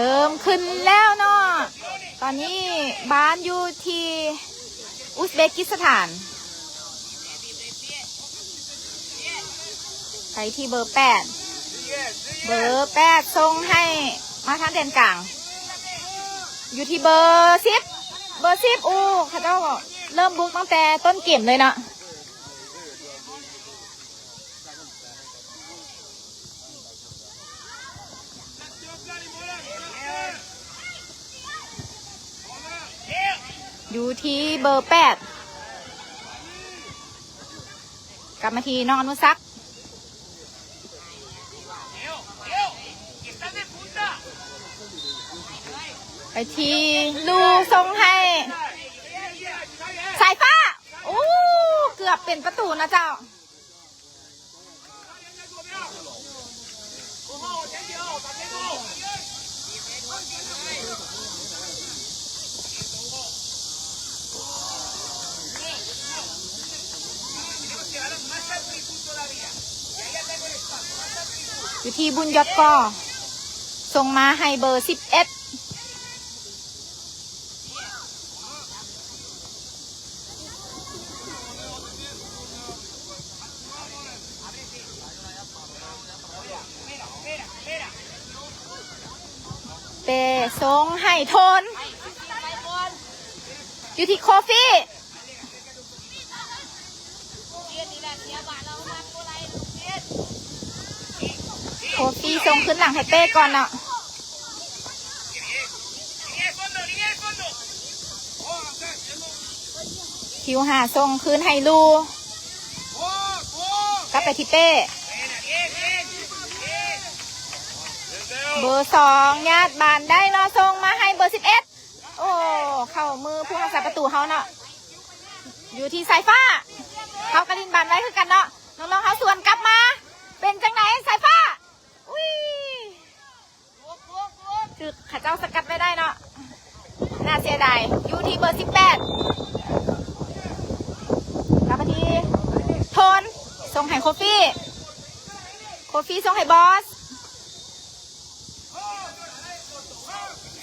ເລີ່ມຂຶ້ນແລ້ວເນາະ. ຕອນນີ້ບານຢູ່ທີ່ອຸສເບກິສຖານ. ໄປທີ່ເບີແປດ ເບີແປດສົ່ງໃຫ້ມາທາງແດນກາງ ຢູ່ທີ່ເບີສິບ ເບີສິບ. ໂອ້ ເຂົາເຈົ້າເລີ່ມບຸກຕັ້ງແຕ່ຕົ້ນເກມເລີຍເນາະ. ຢູ່ທີ່ເບີແປດ ກັບມາທີ່ນ້ອງອະນຸສັກ ໄປທີ່ລູ ສົ່ງໃຫ້ສາຍຟ້າ. ໂອ້ ເກືອບເປັນປະຕູນະເຈົ້າ. ຢູ່ທີ່ບຸນຍອດກໍ ສົ່ງມາໃຫ້ເບີສິບເອັດ. ເປສົ່ງໃຫ້ໂທນ ຢູ່ທີ່ໂຄຟີ. ໂຄຟີສົ່ງຄືນຫຼັງໃຫ້ເປ້ກ່ອນເນາະ. ຄິວຫ້າສົ່ງຄືນໃຫ້ລູ ກັບໄປທີ່ເປ້. ເບີສອງຍາດບານໄດ້ເນາະ ສົ່ງມາໃຫ້ເບີສິບເອັດ. ໂອ້ ເຂົ້າມືຜູ້ຮັກສາປະຕູເຮົາເນາະ. ຢູ່ທີ່ສາຍຟ້າ ເຂົາກະຫຼິ້ນບານໄວຄືກັນເນາະ. ນ້ອງໆເຮົາສວນກັບມາ ເປັນຈັ່ງໃດສາຍຟ້າ? ອຸ້ຍ ຖືກເຂົາເຈົ້າສະກັດໄວ້ໄດ້ເນາະ. ໜ້າເສຍດາຍ. ຢູ່ທີ່ເບີສິບແປດ ກັບມາທີ່ໂທນ ສົ່ງໃຫ້ໂຄຟີ. ໂຄຟີສົ່ງໃຫ້ບອສ.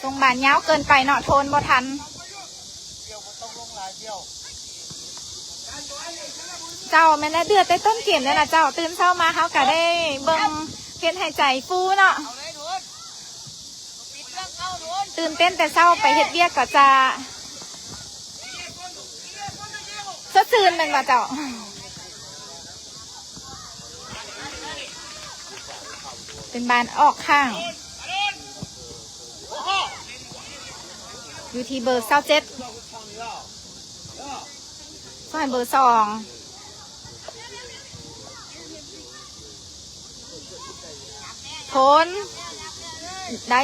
ສົ່ງບານຍາວເກີນໄປເນາະ ໂທນບໍ່ທັນ. ເຈົ້າ ແມ່ນແລ້ວ ເດືອດແຕ່ຕົ້ນເກມແລ້ວນະເຈົ້າ. ຕື່ນເຊົ້າມາເຮົາກະໄດ້ເບິ່ງ ເຮັດໃຫ້ໃຈຟູເນາະ. ຕື່ນເຕັ້ນແຕ່ເຊົ້າ ໄປເຮັດວຽກກໍຈະສົດຊື່ນແມ່ນບໍ່ເຈົ້າ? ເປັນບານອອກຂ້າງ ຢູ່ທີ່ເບີຊາວເຈັດ ໃຫ້ເບີສອງ ໂທນ ໄດ້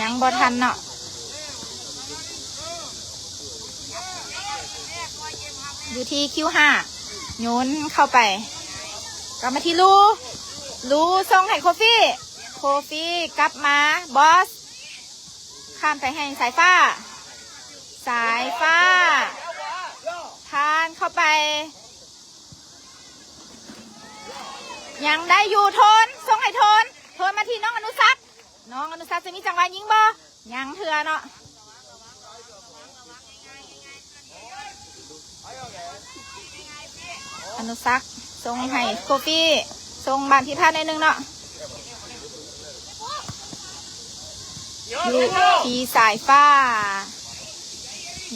ຍັງບໍ່ທັນເນາະ. ຢູ່ທີ່ຄິວຫ້າ ໂຍນເຂົ້າໄປ ກັບມາທີ່ລູ ລູສົ່ງໃຫ້ໂຄຟີ ໂຄຟີກັບມາ ບອສ ຂ້າມໄປໃຫ້ສາຍຟ້າ ສາຍຟ້າ ຜ່ານເຂົ້າໄປ ຍັງໄດ້ຢູ່ ໂທນ ສົ່ງໃຫ້ໂທນ ໂທນມາທີ່ນ້ອງອະນຸສັກ ນ້ອງອະນຸສັກຈະມີຈັງຫວະຍິງບໍ່? ຍັງເທື່ອເນາະ. ອະນຸສັກສົ່ງໃຫ້ໂຄຟີ ສົ່ງບານຜິດພາດໜ້ອຍໜຶ່ງເນາະ ຢູ່ທີ່ສາຍຟ້າ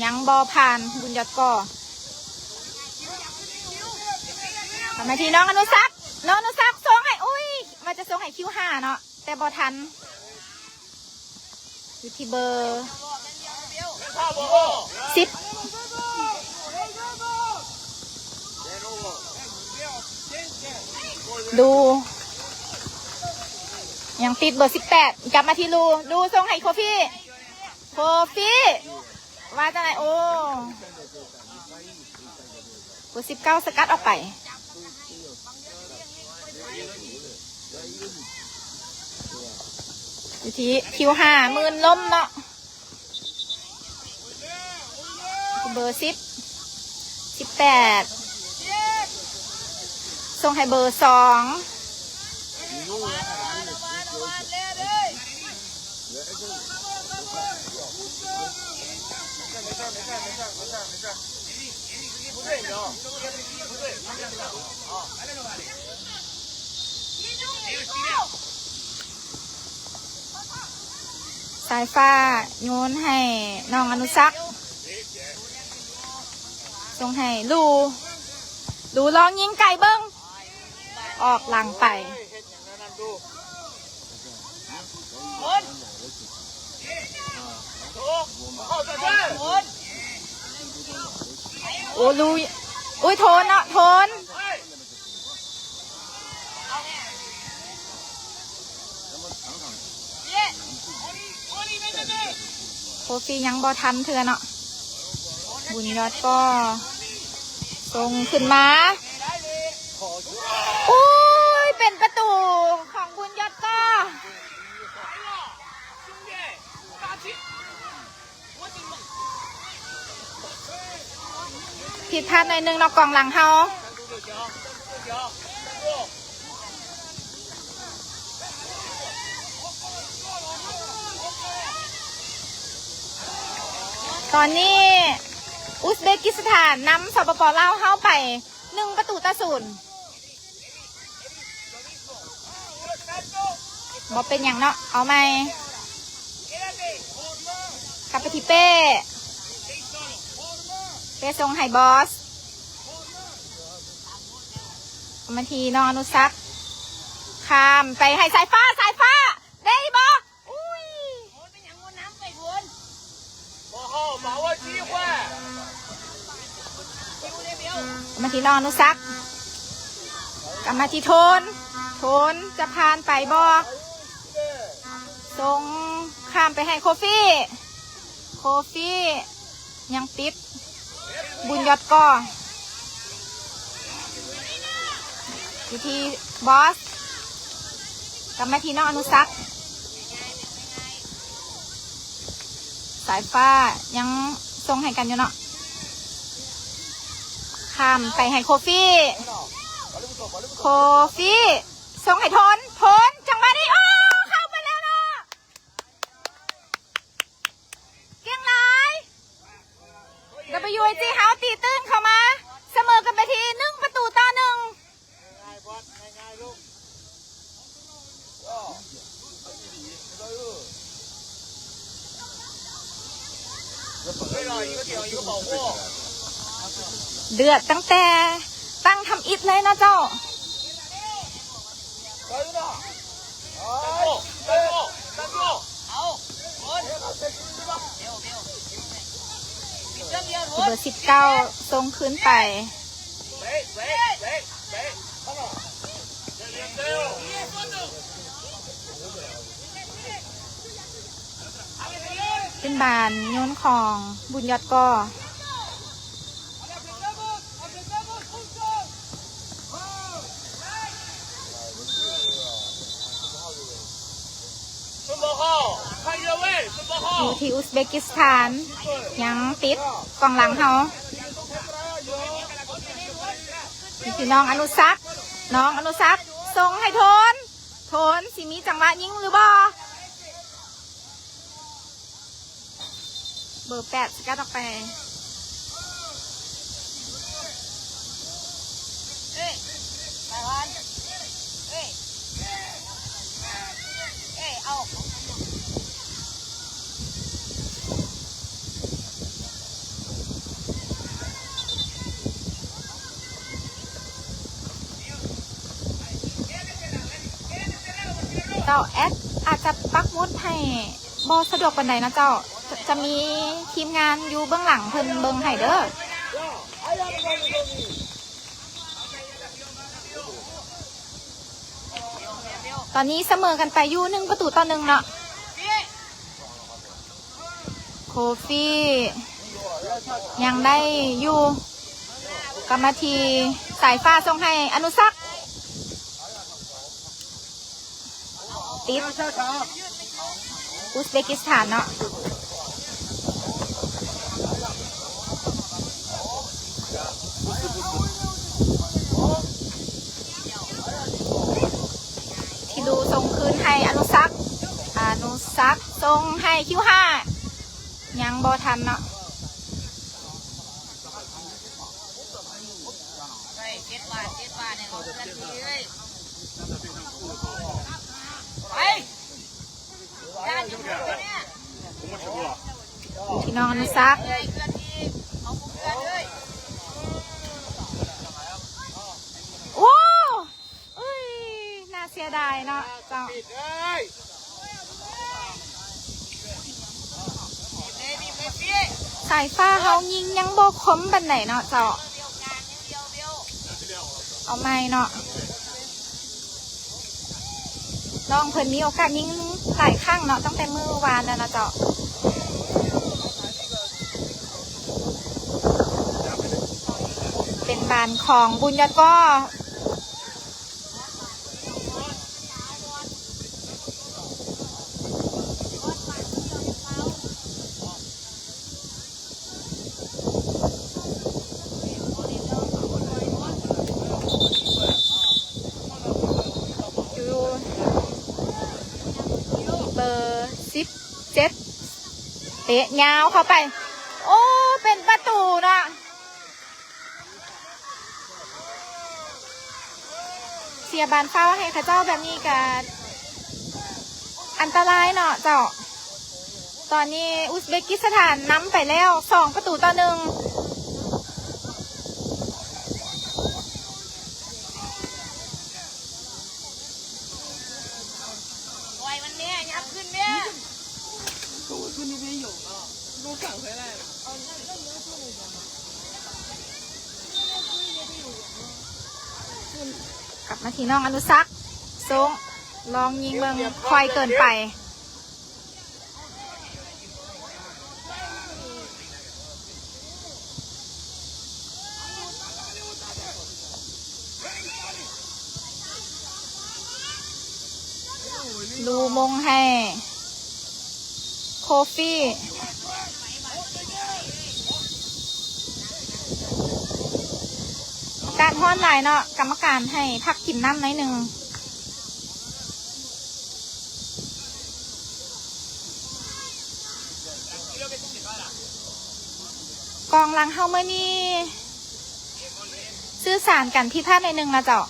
ຍັງບໍ່ຜ່ານ ບຸນຍອດກໍ ກັບມາທີ່ນ້ອງອະນຸສັກ ນ້ອງອະນຸສັກສົ່ງໃຫ້ ອຸ້ຍ ວ່າຈະສົ່ງໃຫ້ຄິວຫ້າເນາະ ແຕ່ບໍ່ທັນ ຢູ່ທີ່ເບີສິບ ດູ ຍັງຕິດເບີສິບແປດ ກັບມາທີ່ລູ ລູສົ່ງໃຫ້ໂຄຟີ ໂຄຟີ ວ່າຈັ່ງໃດ? ໂອ້ ເບີສິບເກົ້າສະກັດອອກໄປ ຢູ່ທີ່ຄິວຫ້າ ໝື່ນລົມເນາະ ເບີສິບ ສິບແປດ ສົ່ງໃຫ້ເບີສອງ ສາຍຟ້າໂຍນໃຫ້ນ້ອງອະນຸສັກ ສົ່ງໃຫ້ລູ ລູລອງຍິງໄກເບິ່ງ ອອກຫຼັງໄປ. ໂອ້ ລູ ໂອ້ຍ ໂທນເນາະ ໂທນ. ໂຄຟີຍັງບໍ່ທັນເທື່ອເນາະ ບຸນຍອດກໍສົ່ງຂຶ້ນມາ ໂອ້ຍ ເປັນປະຕູຂອງບຸນຍອດກໍ. ຜິດພາດໜ້ອຍໜຶ່ງເນາະ ກອງຫຼັງເຮົາ. ຕອນນີ້ອຸສເບກິສຖານນຳ ສປປ ລາວ ເຮົາໄປ ໜຶ່ງປະຕູຕໍ່ສູນ. ບໍ່ເປັນຫຍັງເນາະ ເອົາໃໝ່ ກັບໄປທີ່ເປ້ ເປ້ສົ່ງໃຫ້ບອສ ມາທີ່ນ້ອງອະນຸສັກ ຂ້າມໄປໃຫ້ສາຍຟ້າ ສາຍຟ້າ ໄດ້ບໍ່? ອຸ້ຍ ມາທີ່ນ້ອງອະນຸສັກ ກັບມາທີ່ໂທນ ໂທນຈະຜ່ານໄປບໍ່? ສົ່ງຂ້າມໄປໃຫ້ໂຄຟີ ໂຄຟີ ຍັງຕິດ ບຸນຍອດກໍ ຢູ່ທີ່ບອສ ກັບມາທີ່ນ້ອງອະນຸສັກ ສາຍຟ້າຍັງສົ່ງໃຫ້ກັນຢູ່ເນາະ ຂ້າມໄປໃຫ້ໂຄຟີ ໂຄຟີສົ່ງໃຫ້ໂທນ ໂທນ ຈັງຫວະນີ້ ໂອ້ ເຂົ້າໄປແລ້ວເນາະ. ເກັ່ງຫຼາຍ ດັບເບິນຢູເອັນຈີ ເຮົາຕີຕື້ນເຂົ້າມາ ສະເໝີກັນໄປທີ່ໜຶ່ງປະຕູຕໍ່ໜຶ່ງ. ເດືອດຕັ້ງແຕ່ຕັ້ງທຳອິດເລີຍເນາະເຈົ້າ. ເບີສິບເກົ້າສົ່ງຄືນໄປ ເປັນບານໂຍນຂອງບຸນຍອດກໍ. ຢູ່ທີ່ອຸສເບກິສຖານ ຍັງຕິດກອງຫຼັງເຮົາ ຢູ່ທີ່ນ້ອງອະນຸສັກ ນ້ອງອະນຸສັກສົ່ງໃຫ້ໂທນ ໂທນຊິມີຈັງຫວະຍິງຫຼືບໍ່? ເບີແປດສະກັດອອກໄປ. ເຈົ້າແອັດອາດຈະປັກໝຸດໃຫ້ບໍ່ສະດວກປານໃດນະເຈົ້າ, ຈະ ຈະມີທີມງານຢູ່ເບື້ອງຫຼັງເພິ່ນເບິ່ງໃຫ້ເດີ້. ຕອນນີ້ສະເໝີກັນໄປຢູ່ໜຶ່ງປະຕູຕໍ່ໜຶ່ງເນາະ. ໂຄຟີຍັງໄດ້ຢູ່ ກັບມາທີ່ສາຍຟ້າສົ່ງໃຫ້ອະນຸສັກ ຕິດອຸສເບກິສຖານເນາະ. ທີ່ລູສົ່ງຄືນໃຫ້ອະນຸສັກ ອະນຸ ຈັກ ສົ່ງໃຫ້ຄິວຫ້າ ຍັງບໍ່ທັນເນາະ. ພີ່ນ້ອງອະນຸສັກ ໂອ້ ເອີຍ ໜ້າເສຍດາຍເນາະເຈົ້າ. ສາຍຟ້າເຮົາຍິງຍັງບໍ່ຄົມປານໃດເນາະເຈົ້າ. ເອົາໃໝ່ເນາະ. ນ້ອງເພິ່ນມີໂອກາດຍິງຫຼາຍຄັ້ງເນາະ ຕັ້ງແຕ່ມື້ວານແລ້ວເນາະເຈົ້າ. ເປັນບານຂອງບຸນຍອດກໍ. ຢູ່ເບີສິບເຈັດ ເຕະຍາວເຂົ້າໄປ. ໂອ້ ເປັນປະຕູເນາະ. ເສຍບານຟາວໃຫ້ເຂົາເຈົ້າແບບນີ້ກະອັນຕະລາຍເນາະເຈົ້າ. ຕອນນີ້ອຸສເບກິສຖານນຳໄປແລ້ວສອງປະຕູຕໍ່ໜຶ່ງ. ກັບມາທີ່ນ້ອງອະນຸສັກ ສົ່ງ ລອງຍິງເບິ່ງ ຄ່ອຍເກີນໄປ. ລູມົງໃຫ້ໂຄຟີ. ອາກາດຮ້ອນຫຼາຍເນາະ ກຳມະການໃຫ້ພັກກິນນ້ຳໜ້ອຍໜຶ່ງ. ກອງຫຼັງເຮົາມື້ນີ້ສື່ສານກັນຜິດພາດໜ້ອຍໜຶ່ງນະເຈົ້າ.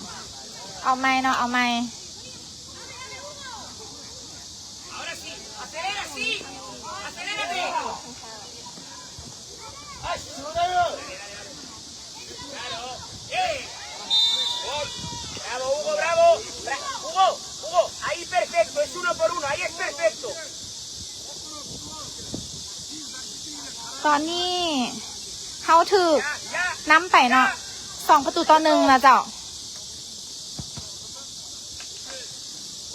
ເອົາໃໝ່ເນາະ ເອົາໃໝ່. Bravo, Hugo, bravo. Bra-, Hugo, Hugo, ahí perfecto, es uno por uno, ahí es perfecto. ຕອນນີ້ເຮົາຖືກນຳໄປເນາະ ສອງປະຕູຕໍ່ໜຶ່ງນະເຈົ້າ.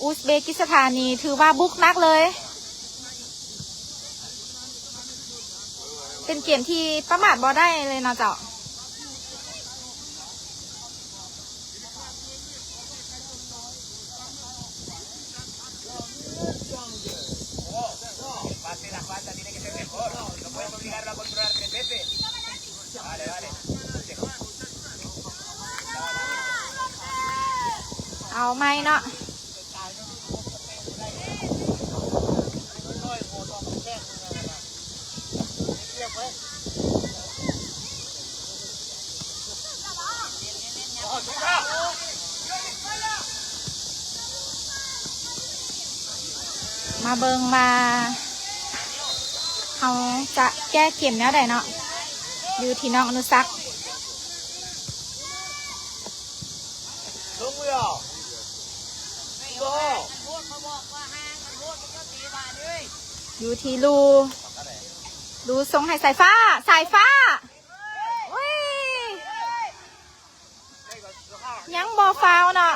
ອຸສເບກິສຖານນີ້ຖືວ່າບຸກໜັກເລີຍ. ເປັນເກມທີ່ປະໝາດບໍ່ໄດ້ເລີຍເນາະເຈົ້າ. Pase la falta, tiene que ser mejor. No puedes obligarlo a controlar tres veces. Vale, vale. ເອົາໃໝ່ເນາະ. ມາເບິ່ງວ່າເຮົາຈະແກ້ເກມແນວໃດເນາະ ຢູ່ທີ່ນ້ອງອະນຸສັກ. ຢູ່ທີ່ລູ ລູສົ່ງໃຫ້ສາຍຟ້າ ສາຍຟ້າ ອຸ້ຍ ຍັງບໍ່ຟາວເນາະ.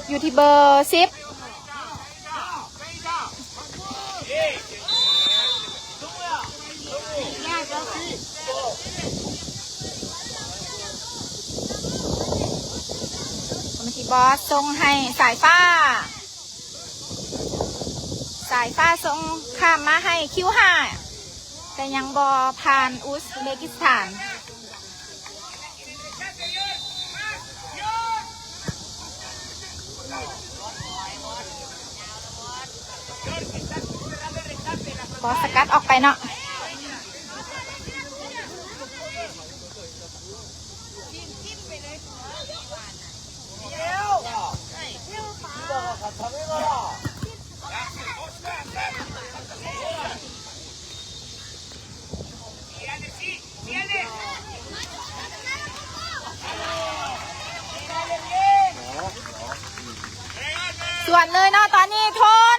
ຢູ່ທີ່ເບີສິບ ທີ່ບອສສົ່ງໃຫ້ສາຍຟ້າ. ສາຍຟ້າສົ່ງຂ້າມມາໃຫ້ຄິວຫ້າ ແຕ່ຍັງບໍ່ຜ່ານອຸສເບກິສຖານ. ສະກັດອອກໄປເນາະ. ສວນເລີຍເນາະ ຕອນນີ້ໂທນ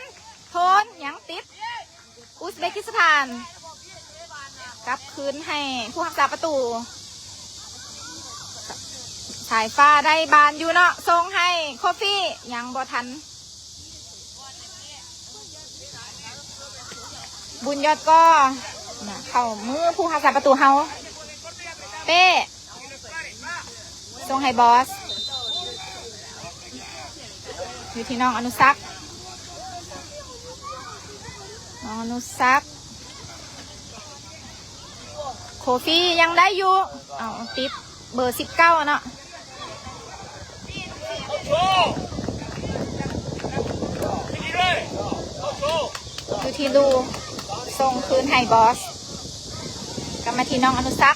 ໂທນ ຍັງຕິດ ອຸສເບກິສຖານ ກັບຄືນໃຫ້ຜູ້ຮັກສາປະຕູ. ສາຍຟ້າໄດ້ບານຢູ່ເນາະ ສົ່ງໃຫ້ໂຄຟີ ຍັງບໍ່ທັນ. ບຸນຍອດກໍ ເຂົ້າມືຜູ້ຮັກສາປະຕູເຮົາ ເປ້ ສົ່ງໃຫ້ບອສ ຢູ່ທີ່ນ້ອງອະນຸສັກ ນ້ອງອະນຸສັກ ໂຄຟີຍັງໄດ້ຢູ່ ເອົາ ຕິດເບີສິບເກົ້າເນາະ ຢູ່ທີ່ລູ ສົ່ງຄືນໃຫ້ບອສ ກັບມາທີ່ນ້ອງອະນຸສັກ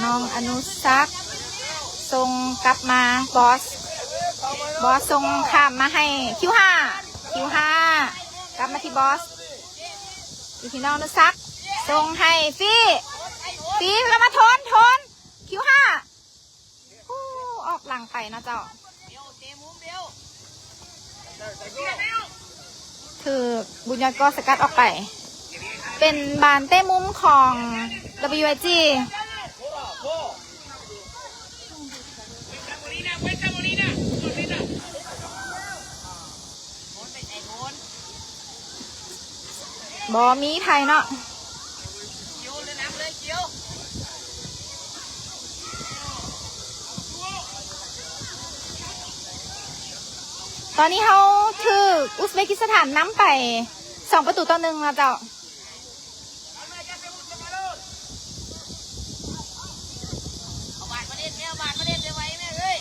ນ້ອງອະນຸສັກ ສົ່ງກັບມາບອສ ບອສສົ່ງຂ້າມມາໃຫ້ຄິວຫ້າ ຄິວຫ້າ ກັບມາທີ່ບອສ ຢູ່ທີ່ນ້ອງອະນຸສັກ ສົ່ງໃຫ້ຟີ ຟີ ກັບມາໂທນ ໂທນ ຄິວຫ້າ ໂອ້ ອອກຫຼັງໄປເນາະເຈົ້າ ຖືກບຸນຍອດກໍສະກັດອອກໄປ ເປັນບານເຕະມຸມຂອງ WIG. ບໍ່ມີໃຜເນາະ ຕອນນີ້ເຮົາຖືກອຸສເບກິສຖານນຳໄປສອງປະຕູຕໍ່ໜຶ່ງແລ້ວເຈົ້າ. ເອົາບາດມາເຫຼັ້ນແມ່ ເອົາບາດມາເຫຼັ້ນໄວໆແມ່ເອີຍ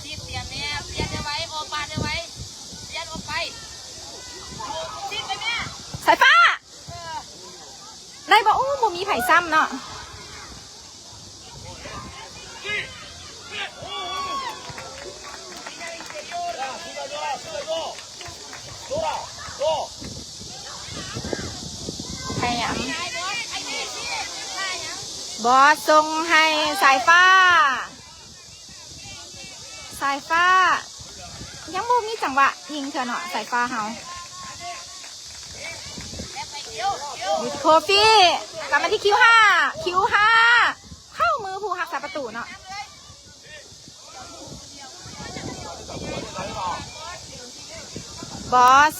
ຊິປ່ຽນແມ່ ປ່ຽນໄວໆ ອອກບາດໄວໆ ປ່ຽນອອກໄປ ຊິໄປແມ່ ສາຍຟ້າ ເອີ ໄດ້ບໍ່? ໂອ້ ບໍ່ມີໃຜຊ້ຳເນາະ. ພະຍາຍາມ ບອສສົ່ງໃຫ້ສາຍຟ້າ. ສາຍຟ້າ ຍັງບໍ່ມີຈັງຫວະຍິງເທື່ອເນາະ ສາຍຟ້າເຮົາ. ໂຄຟີ ກັບມາທີ່ຄິວຫ້າ ຄິວຫ້າ ເຂົ້າມືຜູ້ຮັກສາປະຕູເນາະ. ບອສ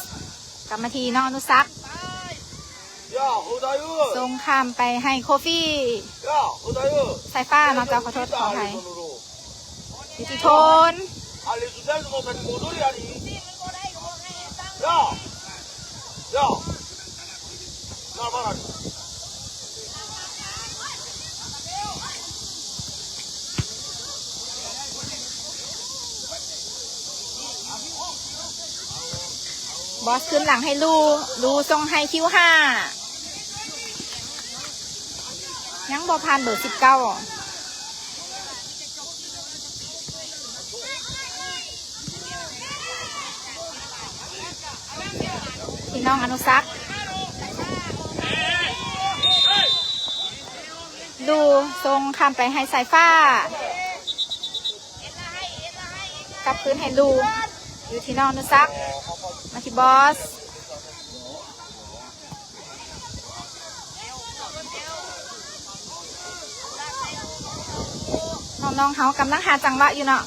ກັບມາທີ່ນ້ອງອະນຸສັກ ສົ່ງຂ້າມໄປໃຫ້ໂຄຟີ ສາຍຟ້າເນາະເຈົ້າ ຂໍໂທດຂໍອະໄພ ຢູ່ທີ່ໂທນ. ບອສຄືນຫຼັງໃຫ້ລູ ລູສົ່ງໃຫ້ຄິວຫ້າ ຍັງບໍ່ຜ່ານເບີສິບເກົ້າ. ທີ່ນ້ອງອະນຸສັກ ດູສົ່ງຂ້າມໄປໃຫ້ສາຍຟ້າ ກັບຄືນໃຫ້ດູ ຢູ່ທີ່ນ້ອງອະນຸສັກ ມາທີ່ບອສ. ນ້ອງໆເຮົາກຳລັງຫາຈັງຫວະຢູ່ເນາະ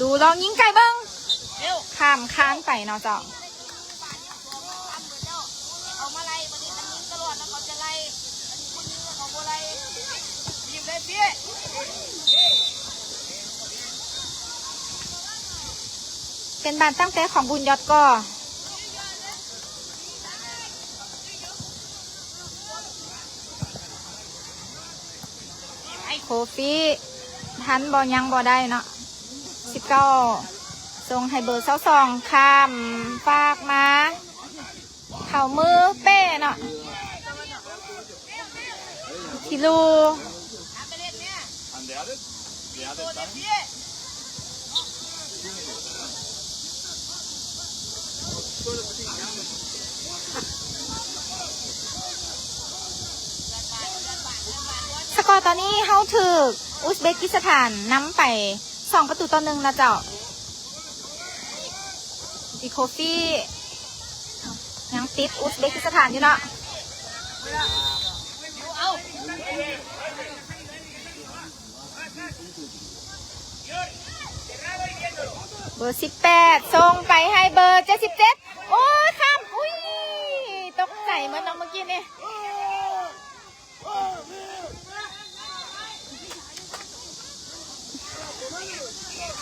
ດູລອງຍິງໄກເບິ່ງ ຂ້າມຄານໄປເນາະເຈົ້າ. ເປັນບານຕັ້ງແຕ່ຂອງບຸນຍອດກໍ ໂຄຟີ ທັນບໍ່ ຍັງບໍ່ໄດ້ເນາະ. ສິບເກົ້າ ສົ່ງໃຫ້ເບີຊາວສອງ ຂ້າມຟາກມາ ເຂົ້າມືເປ້ເນາະ ທີ່ລູ ສະກໍຕອນນີ້ເຮົາຖືກອຸສເບກິສຖານນຳໄປສອງປະຕູຕໍ່ໜຶ່ງນະເຈົ້າ. ອີໂຄຟີຍັງຕິດອຸສເບກິສຖານຢູ່ເນາະ. ເບີສິບແປດ ສົ່ງໄປໃຫ້ເບີເຈັດສິບເຈັດ. ໂອ້ຍ ຂ້າມ ອຸ້ຍ ຕົກໃຈໝົດເນາະເມື່ອກີ້ນີ້.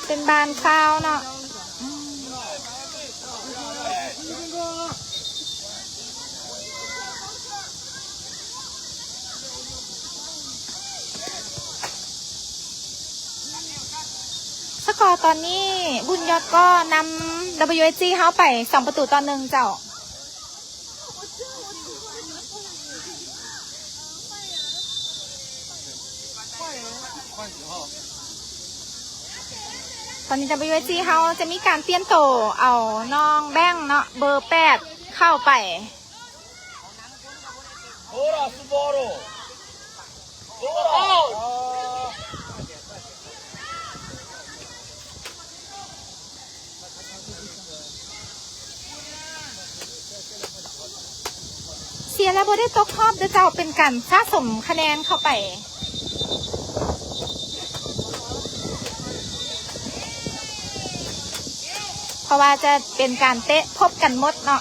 ເປັນບານຟາວເນາະ. ສະກໍຕອນນີ້ບຸນຍອດກໍນຳ WSG ເຮົາໄປສອງປະຕູຕໍ່ໜຶ່ງເຈົ້າ. ຕອນນີ້ WSG ເຮົາຈະມີການປ່ຽນໂຕ ເອົານ້ອງແບງເນາະ ເບີແປດເຂົ້າໄປ. ເສຍແລ້ວບໍ່ໄດ້ຕົກຮອບເດີເຈົ້າ, ເປັນການສະສົມຄະແນນເຂົ້າໄປ ເພາະວ່າຈະເປັນການເຕະພົບກັນໝົດເນາະ.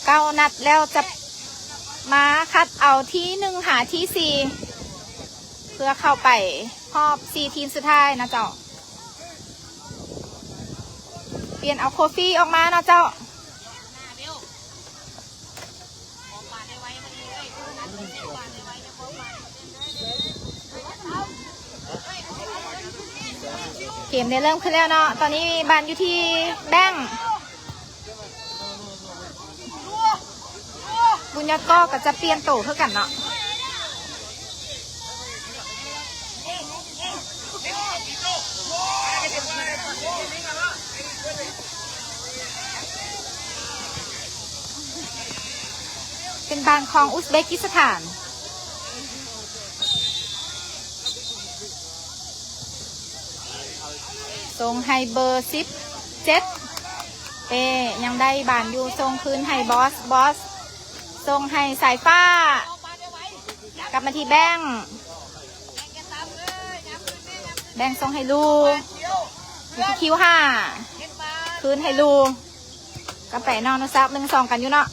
ເກົ້ານັດແລ້ວ ຈະມາຄັດເອົາທີໜຶ່ງຫາທີສີ່ ເພື່ອເຂົ້າໄປຮອບສີ່ທີມສຸດທ້າຍນະເຈົ້າ. ປ່ຽນເອົາໂຄຟີອອກມາເນາະເຈົ້າ. ເກມໄດ້ເລີ່ມຂຶ້ນແລ້ວເນາະ, ຕອນນີ້ບານຢູ່ທີ່ແບງ ບຸນຍອດກໍ ກໍຈະປ່ຽນໂຕຄືກັນເນາະ. ເປັນບານຂອງອຸສເບກິສຖານ ສົ່ງໃຫ້ເບີສິບເຈັດ ເປ້ຍັງໄດ້ບານຢູ່ ສົ່ງຄືນໃຫ້ບອສ ບອສ ສົ່ງໃຫ້ສາຍຟ້າ ກັບມາທີ່ແບງ ແບງສົ່ງໃຫ້ລູ ຢູ່ທີ່ຄິວຫ້າ ຄືນໃຫ້ລູ ກັບໄປນອນນຸສັກ ໜຶ່ງສອງກັນຢູ່ເນາະ.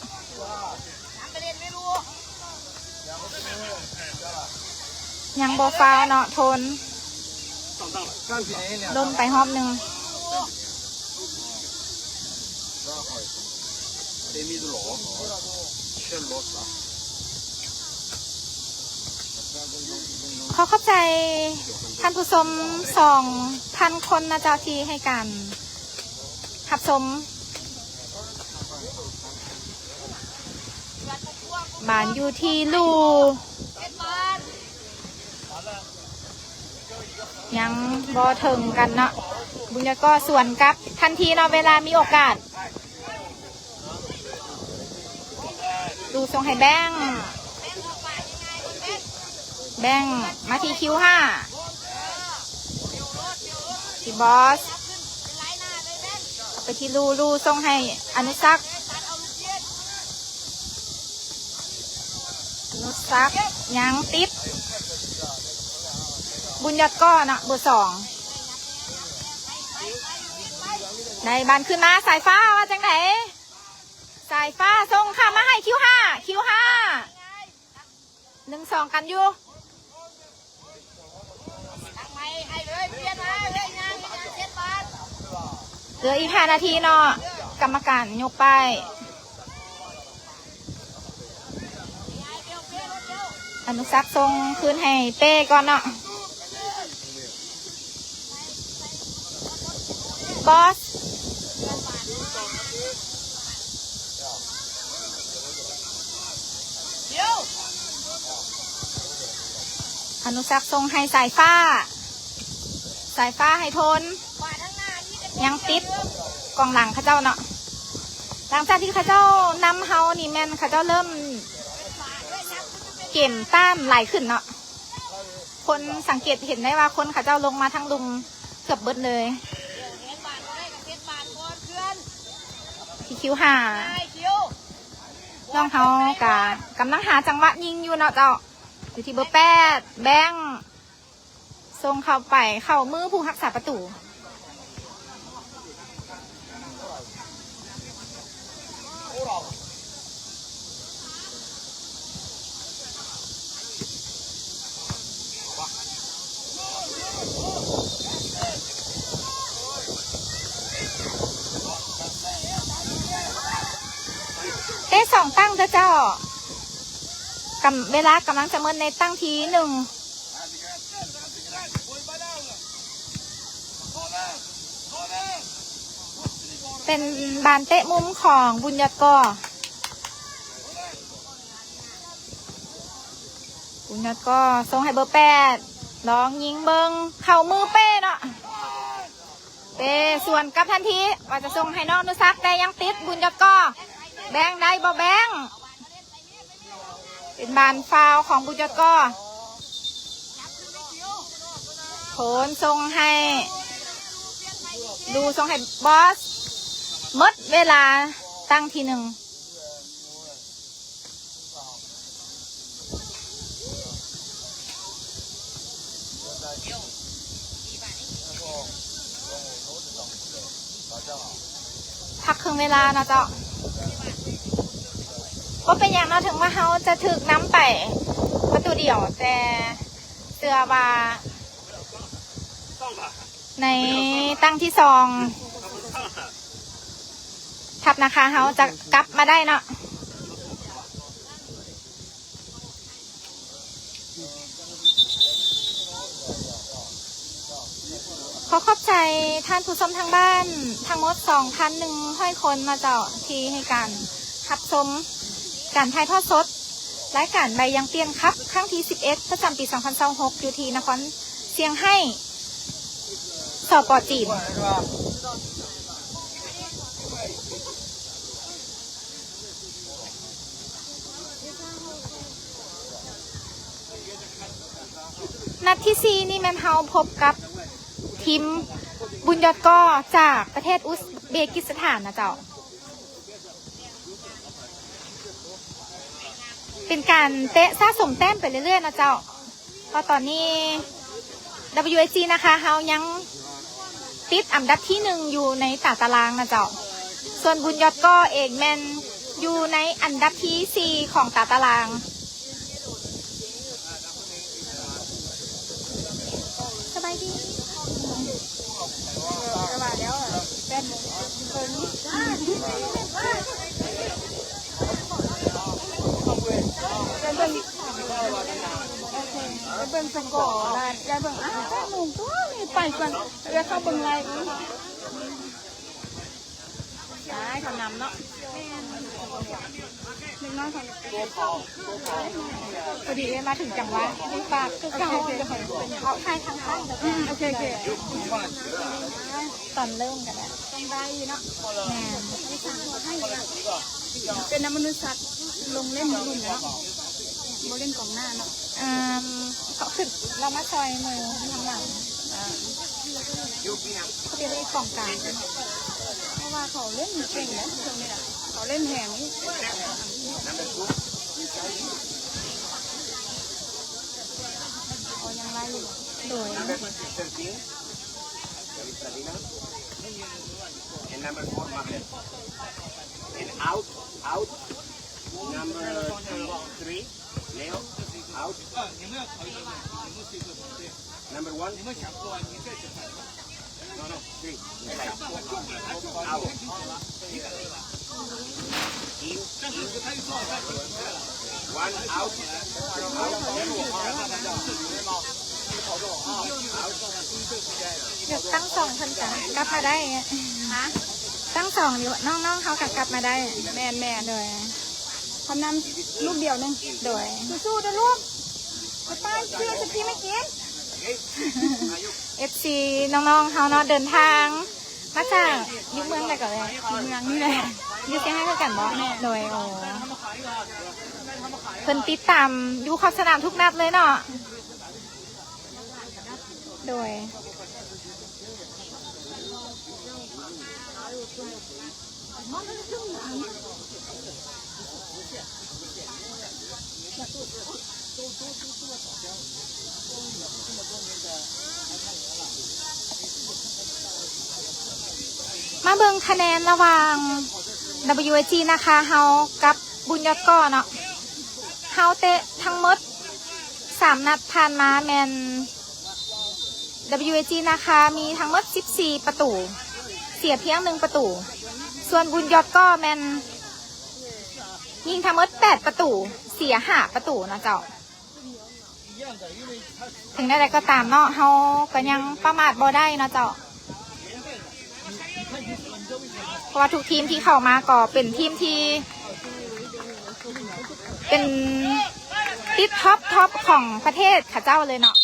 ຍັງບໍ່ຟາວເນາະ ໂທນ ລົ້ມໄປຮອບໜຶ່ງ. ຂໍຂອບໃຈທ່ານຜູ້ຊົມສອງພັນຄົນນະເຈົ້າ ທີ່ໃຫ້ການຮັບຊົມ. ບານຢູ່ທີ່ລູ ຍັງບໍ່ເຖິງກັນເນາະ. ບຸນຍອດກໍສວນກັບທັນທີເນາະ ເວລາມີໂອກາດ. ລູສົ່ງໃຫ້ແບງ ແບງມາທີ່ຄິວຫ້າ ທີ່ບອສ ເຂົ້າໄປທີ່ລູ ລູສົ່ງໃຫ້ອະນຸສັກ ອະນຸສັກຍັງຕິດ ບຸນຍອດກໍເນາະ ເບີສອງ ໄດ້ບານຄືນມາ ສາຍຟ້າວ່າຈັ່ງໃດ? ສາຍຟ້າສົ່ງຂ້າມມາໃຫ້ຄິວຫ້າ ຄິວຫ້າ ໜຶ່ງສອງກັນຢູ່ ເຫຼືອອີກຫ້ານາທີເນາະ ກຳມະການຍົກປ້າຍ ອະນຸສັກສົ່ງຄືນໃຫ້ເປ້ກ່ອນເນາະ. ບອສ ອະນຸສັກສົ່ງໃຫ້ສາຍຟ້າ, ສາຍຟ້າໃຫ້ໂທນ, ຍັງຕິດກອງຫຼັງເຂົາເຈົ້າເນາະ. ຫຼັງຈາກທີ່ເຂົາເຈົ້ານຳເຮົານີ້ ແມ່ນເຂົາເຈົ້າເລີ່ມເກມຕ້ານຫຼາຍຂຶ້ນເນາະ. ຄົນສັງເກດເຫັນໄດ້ວ່າຄົນເຂົາເຈົ້າລົງມາທາງລຸ່ມເກືອບເບິດເລີຍ. ທີຄິວຫ້າ ນ້ອງເຮົາກະກຳລັງຫາຈັງຫວະຍິງຢູ່ເນາະເຈົ້າ, ຢູ່ທີ່ເບີແປດ ແບງ ສົ່ງເຂົ້າໄປ ເຂົ້າມືຜູ້ຮັກສາປະຕູ. ເຕະສອງຕັ້ງເດີເຈົ້າ. ກຳ ເວລາກຳລັງຈະໝົດໃນຕັ້ງທີໜຶ່ງ. ເປັນບານເຕະມຸມຂອງບຸນຍອດກໍ. ບຸນຍອດກໍສົ່ງໃຫ້ເບີແປດ ລອງຍິງເບິ່ງ ເຂົ້າມືເປ້ເນາະ. ເປ້ສວນກັບທັນທີ ວ່າຈະສົ່ງໃຫ້ນ້ອງອະນຸສັກ ແຕ່ຍັງຕິດບຸນຍອດກໍ. ແບງໄດ້ບໍ່ແບງ? ເປັນບານຟາວຂອງບຸນຍອດກໍ. ໂທນສົ່ງໃຫ້ດູ ສົ່ງໃຫ້ບອສ. ໝົດເວລາຕັ້ງທີໜຶ່ງ. ພັກເຄິ່ງເວລາເນາະເຈົ້າ. ບໍ່ເປັນຫຍັງເນາະ, ເຖິງວ່າເຮົາຈະຖືກນຳໄປປະຕູດຽວ, ແຕ່ເຊື່ອວ່າໃນຕັ້ງທີສອງ ທັບນາຄາເຮົາຈະກັບມາໄດ້ເນາະ. ຂໍຂອບໃຈທ່ານຜູ້ຊົມທາງບ້ານທັງໝົດ ສອງພັນໜຶ່ງຮ້ອຍຄົນເນາະເຈົ້າ ທີ່ໃຫ້ການຮັບຊົມການຖ່າຍທອດສົດລາຍການໃບຢາງປ່ຽນຄັບຄັ້ງທີສິບເອັດ ປະຈຳປີສອງພັນຊາວຫົກ ຢູ່ທີ່ນະຄອນຊຽງໄຮ້ ສປ ຈີນ. ນັດທີສີ່ນີ້ແມ່ນເຮົາພົບກັບທີມບຸນຍອດກໍຈາກປະເທດອຸສເບກິສຖານນະເຈົ້າ. ເປັນການເຕະສະສົມແຕ້ມໄປເລື້ອຍໆເນາະເຈົ້າ. ເພາະຕອນນີ້ WAG ນາຄາເຮົາຍັງຕິດອັນດັບທີໜຶ່ງຢູ່ໃນຕາຕະລາງນະເຈົ້າ. ສ່ວນບຸນຍອດກໍເອງແມ່ນຢູ່ໃນອັນດັບທີສີ່ຂອງຕາຕະລາງ. ສະບາຍດີ. ເອີ ແຕ່ວ່າແລ້ວແປດໂມງເຄິ່ງ ໄປເບິ່ງ ໄປເບິ່ງສະກໍລະ ໄປເບິ່ງ ອ້າວ ແປດໂມງຕົວະ ນີ້ໄປກ່ອນ. ແລ້ວເຂົ້າເບິ່ງໄລ ຕາຍ ເຂົານຳເນາະ ເດັກນ້ອຍເຂົາ ພໍດີມາເຖິງຈັງຫວະ ຝາກຄືເກົ່າ ເອົາຖ່າຍທາງໃຕ້. ອືມ ໂອເຄ ໂອເຄ ຕອນເລີ່ມກໍໄດ້ ຕ້ອງໄດ້ເນາະ. ແມ່ນ ເປັນນຳມະນຸດສັກ ລົງເລ່ນລຸ່ມເນາະ ບໍ່ເລ່ນກອງໜ້າເນາະ. ອືມ ເຂົາຂຶ້ນ ລາວມາຊ່ອຍໝູ່ທາງຫຼັງ ເຂົາເປັນກອງກາງ ເພາະວ່າເຂົາເລ່ນເກັ່ງນະ ຊ່ວງນີ້ນະ ເຂົາເລ່ນແຮງ. ໂດຍ And number four, Maher. And out, out. Number three, Leo, out. Number one. No, no, three. Inside. Out. In, in. ຍາກຕັ້ງສອງເພິ່ນກະກັບມາໄດ້ ຮະ ຕັ້ງສອງຢູ່ ນ້ອງໆເຮົາກະກັບມາໄດ້ ແມ່ນໆ ໂດຍ ຄຳນຳລູກດຽວໜຶ່ງ ໂດຍ ສູ້ໆເດີລູກ ປ້າຊື້ໄອສະຄຣີມໃຫ້ກິນ ເອັຟຊີ ນ້ອງໆເຮົາເນາະ ເດີນທາງມາຈາກ ຢູ່ເມືອງໃດກໍແລ້ວ ຢູ່ເມືອງນີ້ແຫຼະ ຢູ່ຊຽງໄຮ້ຄືກັນບໍ່ ໂດຍ ໂອ້ ເພິ່ນຕິດຕາມຢູ່ຂອບສະໜາມທຸກນັດເລີຍເນາະ ໂດຍ ມາເບິ່ງຄະແນນລະຫວ່າງ WAG ນາຄາເຮົາກັບບຸນຍອດກໍເນາະ ເຮົາເຕະທັງໝົດສາມນັດຜ່ານມາແມ່ນ WAG ນາຄາມີທັງໝົດສິບສີ່ປະຕູ ເສຍພຽງໜຶ່ງປະຕູ ສ່ວນບຸນຍອດກໍແມ່ນຍິງທັງໝົດແປດປະຕູ ເສຍຫ້າປະຕູເນາະເຈົ້າ. ເຖິງແນວໃດກໍຕາມເນາະ ເຮົາກໍຍັງປະໝາດບໍ່ໄດ້ເນາະເຈົ້າ ເພາະວ່າທຸກທີມທີ່ເຂົ້າມາກໍເປັນທີມທີ່ເປັນຕິດທັອບໆຂອງປະເທດເຂົາເຈົ້າເລີຍເນາະ.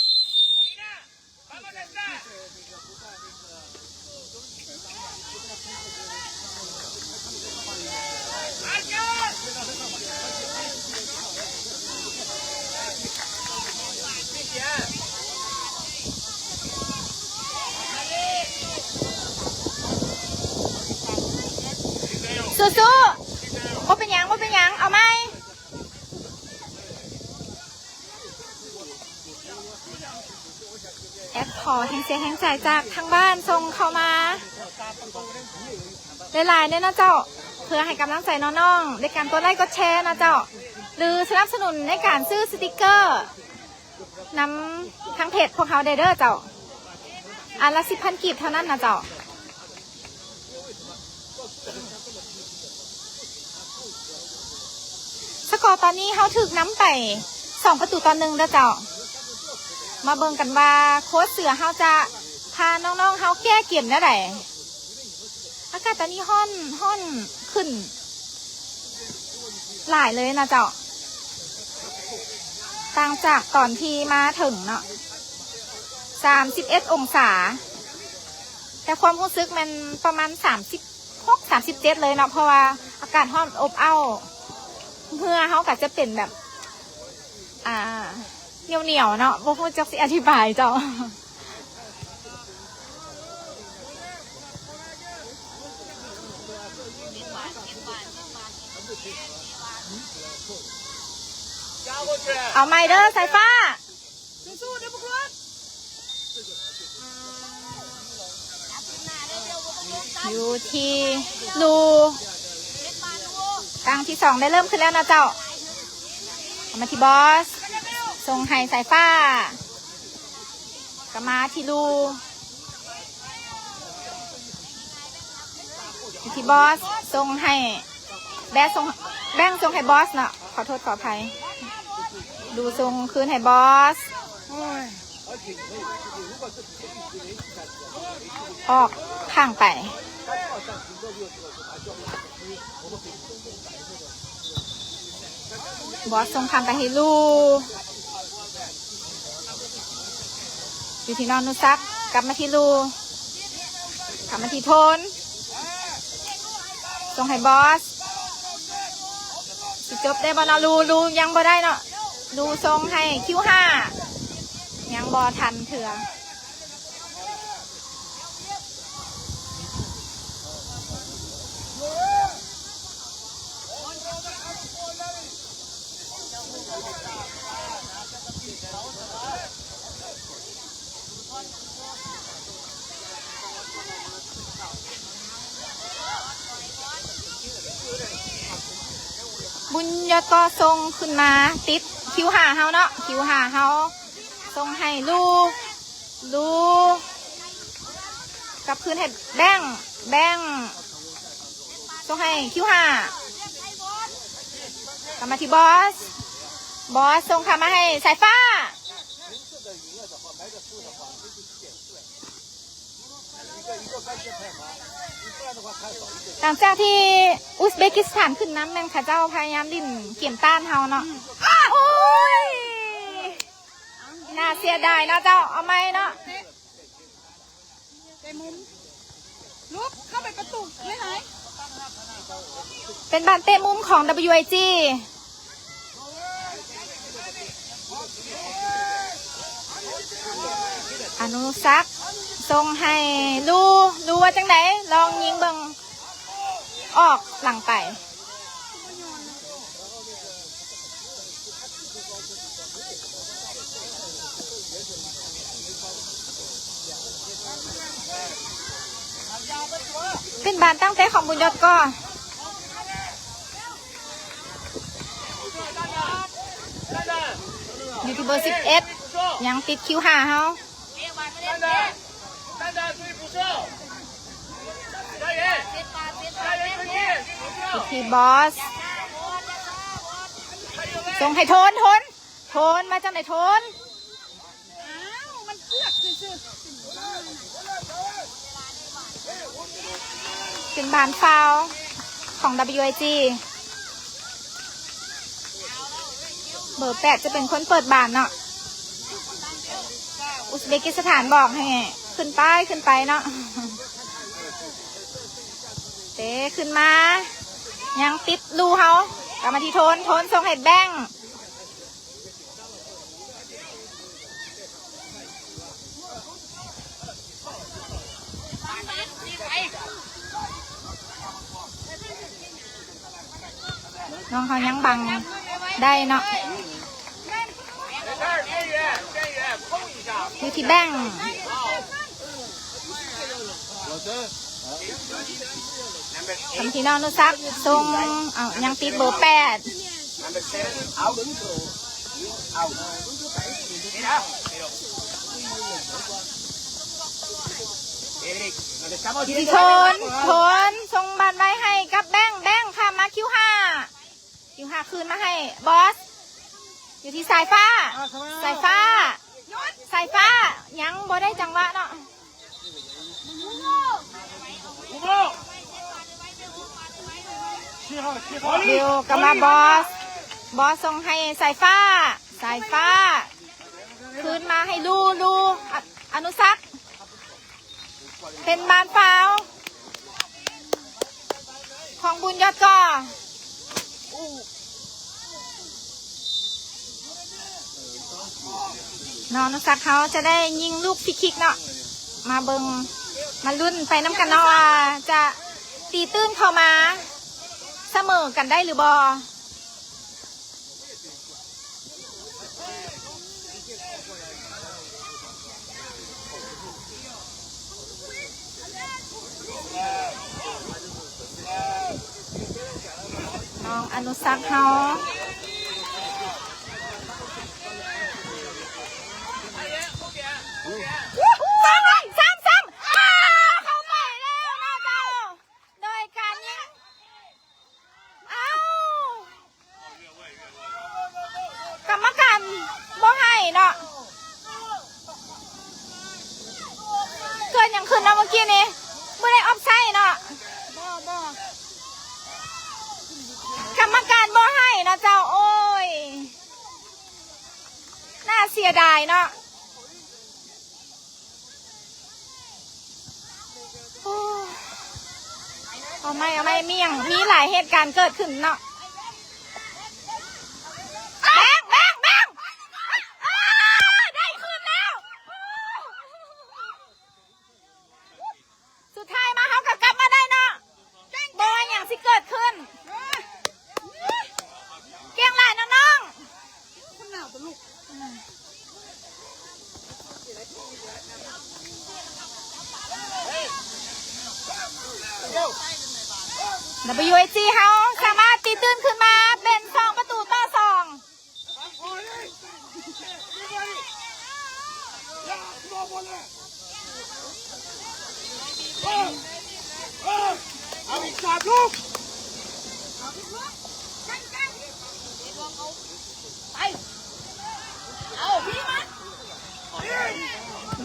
ສູ້ໆ ບໍ່ເປັນຫຍັງ ບໍ່ເປັນຫຍັງ ເອົາໃໝ່. ແອັດຂໍແຮງເຊຍແຮງໃຈຈາກທາງບ້ານສົ່ງເຂົ້າມາຫຼາຍໆແດ່ເນາະເຈົ້າ ເພື່ອໃຫ້ກຳລັງໃຈນ້ອງໆ ດ້ວຍການກົດໄລ້ກົດແຊເນາະເຈົ້າ ຫຼືສະໜັບສະໜູນໃນການຊື້ສະຕິກເກີນຳທາງເພຈພວກເຮົາໄດ້ເດີເຈົ້າ ອັນລະສິບພັນກີບເທົ່ານັ້ນນະເຈົ້າ. ສະກໍຕອນນີ້ເຮົາຖືກນຳໄປສອງປະຕູຕໍ່ໜຶ່ງເດີເຈົ້າ. ມາເບິ່ງກັນວ່າໂຄດເສືອເຮົາຈະພານ້ອງໆເຮົາແກ້ເກມແນວໃດ. ອາກາດຕອນນີ້ຮ້ອນ ຮ້ອນຂຶ້ນຫຼາຍເລີຍນະເຈົ້າ ຕ່າງຈາກຕອນທີ່ມາເຖິງເນາະ ສາມສິບເອັດອົງສາ ແຕ່ຄວາມຮູ້ສຶກແມ່ນປະມານສາມສິບຫົກ ສາມສິບເຈັດເລີຍເນາະ ເພາະວ່າອາກາດຮ້ອນອົບເອົ້າ ເຫື່ອເຮົາກໍຈະເປັນແບບ ອ່າ ໜຽວໆເນາະ ບໍ່ຮູ້ຈັກຊິອະທິບາຍເຈົ້າ. ເອົາໃໝ່ເດີສາຍຟ້າ. ຢູ່ທີ່ລູ ຄັ້ງທີສອງໄດ້ເລີ່ມຂຶ້ນແລ້ວນະເຈົ້າ. ເອົາມາທີ່ບອສ ສົ່ງໃຫ້ສາຍຟ້າ ກໍມາທີ່ລູ ທີ່ບອສ ສົ່ງໃຫ້ ແບງ ສົ່ງ ແບງ ສົ່ງໃຫ້ບອສເນາະ ຂໍໂທດຂໍອະໄພ ດູສົ່ງຄືນໃຫ້ບອສ ໂອ້ຍ ອອກຂ້າງໄປ. ບອສສົ່ງຂ້າມໄປໃຫ້ລູ ຢູ່ທີ່ນ້ອງນຸສັກ ກັບມາທີ່ລູ ກັບມາທີ່ໂທນ ສົ່ງໃຫ້ບອສ ຊິຈົບໄດ້ບໍ່ເນາະ ລູ ລູຍັງບໍ່ໄດ້ເນາະ ລູສົ່ງໃຫ້ຄິວຫ້າ ຍັງບໍ່ທັນເທື່ອ. ບຸນຍອດກໍສົ່ງຂຶ້ນມາຕິດຄິວຫ້າເຮົາເນາະ ຄິວຫ້າເຮົາ ສົ່ງໃຫ້ລູ ລູ ກັບຄືນໃຫ້ແບງ ແບງ ສົ່ງໃຫ້ຄິວຫ້າ ກັບມາທີ່ບອສ ບອສສົ່ງເຂົ້າມາໃຫ້ສາຍຟ້າ. ຫຼັງຈາກທີ່ອຸສເບກິສຖານຂຶ້ນນຳ ແມ່ນເຂົາເຈົ້າພະຍາຍາມຫຼິ້ນເກມຕ້ານເຮົາເນາະ. ໂອ້ຍ ໜ້າເສຍດາຍເນາະເຈົ້າ. ເອົາໃໝ່ເນາະ. ເຕະມຸມ ລຸກເຂົ້າໄປປະຕູເລີຍ. ເປັນບານເຕະມຸມຂອງ WIG. ອະນຸສັກສົ່ງໃຫ້ລູ ລູວ່າຈັ່ງໃດ? ລອງຍິງເບິ່ງ. ອອກຫຼັງໄປ. ເປັນບານຕັ້ງເຕະຂອງບຸນຍອດກໍ ຢູ່ທີ່ເບີສິບເອັດ ຍັງຕິດຄິວຫ້າເຮົາ. ທີ່ບອສ ສົ່ງໃຫ້ໂທນ ໂທນ ໂທນ ມາຈັ່ງໃດໂທນ? ອ້າວ ມັນເກືອບຊື່ໆ. ເປັນບານຟາວຂອງ WIG. ເບີແປດຈະເປັນຄົນເປີດບານເນາະ. ອຸສເບກິສຖານບອກໃຫ້ຂຶ້ນໄປ ຂຶ້ນໄປເນາະ. ເຕະຂຶ້ນມາ ຍັງຕິດລູເຮົາ. ກັບມາທີ່ໂທນ ໂທນສົ່ງໃຫ້ແບງ. ນ້ອງເຮົາຍັງບັງໄດ້ເນາະ. ຢູ່ທີ່ແບງ ທຳທີ່ນ້ອງອະນຸສັກສົ່ງ. ເອົ້າ ຍັງຕິດເບີແປດ. ທີ່ໂທນ ໂທນສົ່ງບານໄວໃຫ້ກັບແບງ ແບງຂ້າມມາຄິວຫ້າ ຄິວຫ້າຄືນມາໃຫ້ບອສ ຢູ່ທີ່ສາຍຟ້າ ສາຍຟ້າ ສາຍຟ້າ ຍັງບໍ່ໄດ້ຈັງຫວະເນາະ. ເດວກັບມາບອສ ບອສສົ່ງໃຫ້ສາຍຟ້າ ສາຍຟ້າ ຄືນມາໃຫ້ລູ ລູ ອະ ອະນຸສັກ. ເປັນບານຟາວຂອງບຸນຍອດກໍ. ນ້ອງອະນຸສັກເຮົາຈະໄດ້ຍິງລູກຟຣີຄິກເນາະ. ມາເບິ່ງ ມາລຸ້ນໄປນຳກັນເນາະວ່າຈະຕີຕື້ນເຂົ້າມາສະເໝີກັນໄດ້ຫຼືບໍ່. ນ້ອງອະນຸສັກເຮົາ ຊ້ຳ ຊ້ຳ ຊ້ຳ ອ້າ ເຂົ້າໄປແລ້ວເນາະເຈົ້າ ໂດຍການຍິງ ອ້າວ ກຳມະການບໍ່ໃຫ້ເນາະ. ເກີດຫຍັງຂຶ້ນເນາະເມື່ອກີ້ນີ້? ບໍ່ໄດ້ອອບໄຊເນາະ. ບໍ່ ບໍ່ ກຳມະການບໍ່ໃຫ້ເນາະເຈົ້າ. ໂອ້ຍ ໜ້າເສຍດາຍເນາະ. ໂອ້ ເອົາໃໝ່ ເອົາໃໝ່ ມີຫຍັງ ມີຫຼາຍເຫດການເກີດຂຶ້ນເນາະ. ແບງ ແບງ ແບງ ອ້າ ໄດ້ຄືນແລ້ວ. ສຸດທ້າຍມາເຮົາກໍກັບມາໄດ້ເນາະ. ບໍ່ວ່າຫຍັງຊິເກີດຂຶ້ນ ເກັ່ງຫຼາຍນ້ອງໆ. ດັບເບິນຢູເອຈີ ເຮົາສາມາດຕີຕື້ນຂຶ້ນມາເປັນສອງປະຕູຕໍ່ສອງ. ເອົາອີກສາມລູກ.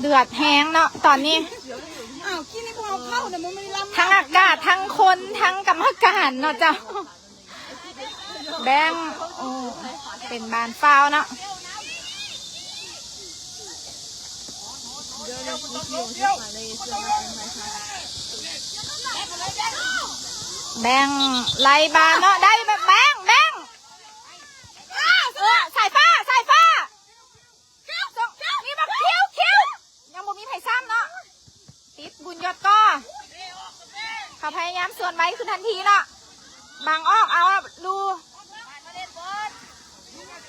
ເດືອດແຮງເນາະຕອນນີ້. ອ້າວ ກິນໃຫ້ພວກເຮົາເຂົ້ານະ ມັນບໍ່ໄດ້ລຳ ທັງອາກາດ ທັງຄົນ ທັງກຳມະການເນາະເຈົ້າ. ແບງ ໂອ້ ເປັນບານຟາວເນາະ. ແບງໄລ່ບານເນາະ ໄດ້ແບງ ແບງ ເອີ ສາຍຟ້າ ສາຍຟ້າ. ນີ້ບັກຄິວ ຄິວ ຍັງບໍ່ມີໃຜຊ້ຳເນາະ. ຕິດບຸນຍອດກໍ ເຂົາພະຍາຍາມສວນໄວຂຶ້ນທັນທີເນາະ. ບັງອອກ ເອົາ ດູ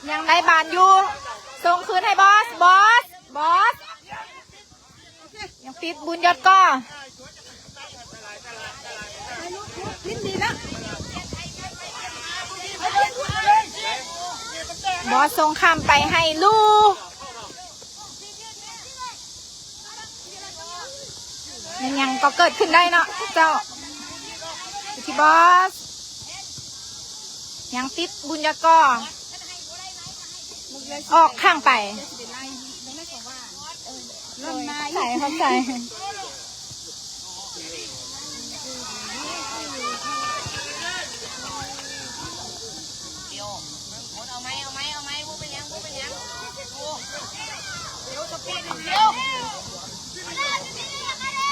ຍັງໄດ້ບານຢູ່. ສົ່ງຄືນໃຫ້ບອສ ບອສ ບອສ. ຍັງຕິດບຸນຍອດກໍ ບອສສົ່ງຂ້າມໄປໃຫ້ລູ. ແມ່ນຫຍັງກໍເກີດຂຶ້ນໄດ້ເນາະເຈົ້າ. ທີ່ບອສ ຍັງຕິດບຸນຍອດກໍ ອອກຂ້າງໄປ. ຂອບໃຈ ຂອບໃຈ.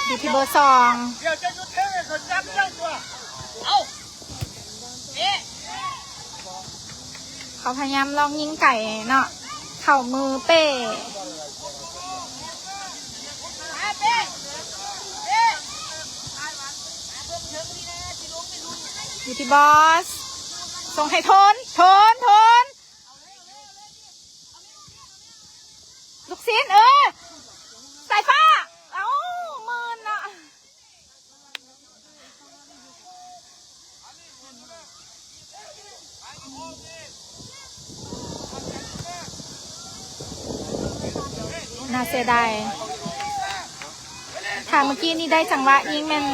ຢູ່ທີ່ເບີສອງ ເຂົາພະຍາຍາມລອງຍິງໄກເນາະ ເຂົ້າມືເປ້. ຢູ່ທີ່ບອສ ສົ່ງໃຫ້ໂທນ ໂທນ ໂທນ. ລູກຊິ້ນ ເອີ ສາຍຟ້າ ເອົ້າ ໝື່ນເນາະ. ໜ້າເສຍດາຍ ຖ້າເມື່ອກີ້ນີ້ໄດ້ຈັງຫວະຍິງແມ່ນ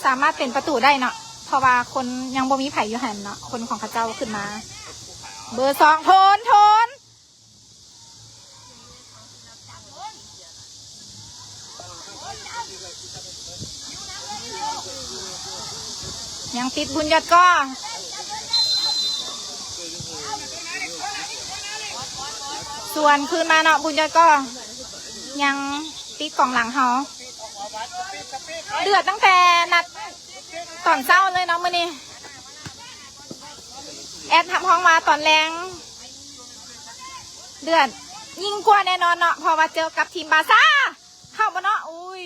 ສາມາດເປັນປະຕູໄດ້ເນາະ ເພາະວ່າຄົນຍັງບໍ່ມີໃຜຢູ່ຫັ້ນເນາະ ຄົນຂອງເຂົາເຈົ້າຂຶ້ນມາ. ເບີສອງ ໂທນ ໂທນ. ຍັງຕິດບຸນຍອດກໍ ສວນຄືນມາເນາະ ບຸນຍອດກໍຍັງຕິດກອງຫຼັງເຮົາ. ເດືອດຕັ້ງແຕ່ນັດຕອນເຊົ້າເລີຍເນາະມື້ນີ້. ແອດຮັບຮອງວ່າຕອນແລງເດືອດຍິ່ງກວ່າແນ່ນອນເນາະ ເພາະວ່າເຈີກັບທີມບາຊາ. ເຂົ້າບໍ່ເນາະ? ອຸ້ຍ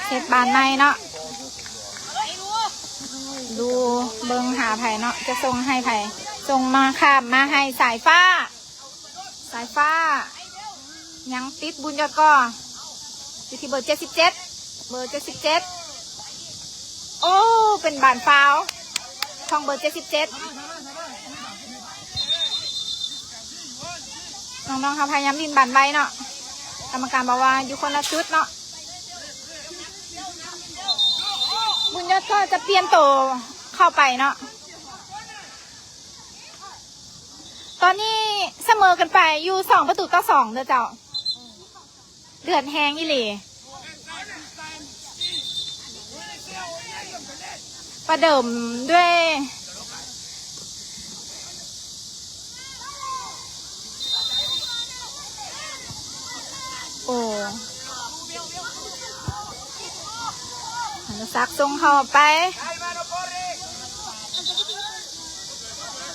ເຊັດບານໃໝ່ເນາະ. ດູເບິ່ງຫາໃຜເນາະ ຈະສົ່ງໃຫ້ໃຜ ສົ່ງມາຂ້າມມາໃຫ້ສາຍຟ້າ. ສາຍຟ້າ ຍັງຕິດບຸນຍອດກໍ ຢູ່ທີ່ເບີເຈັດສິບເຈັດ ເບີເຈັດສິບເຈັດ. ໂອ້ ເປັນບານຟາວຂອງເບີເຈັດສິບເຈັດ. ນ້ອງໆເຮົາພະຍາຍາມຫຼິ້ນບານໄວເນາະ ກຳມະການບອກວ່າຢູ່ຄົນລະຈຸດເນາະ. ບຸນຍອດກໍຈະປ່ຽນໂຕເຂົ້າໄປເນາະ. ຕອນນີ້ສະເໝີກັນໄປຢູ່ສອງປະຕູຕໍ່ສອງເດີເຈົ້າ. ເດືອດແຮງອີ່ຫຼີ ປະເດີມດ້ວຍ ໂອ້ ອະນຸສັກສົ່ງເຂົ້າໄປ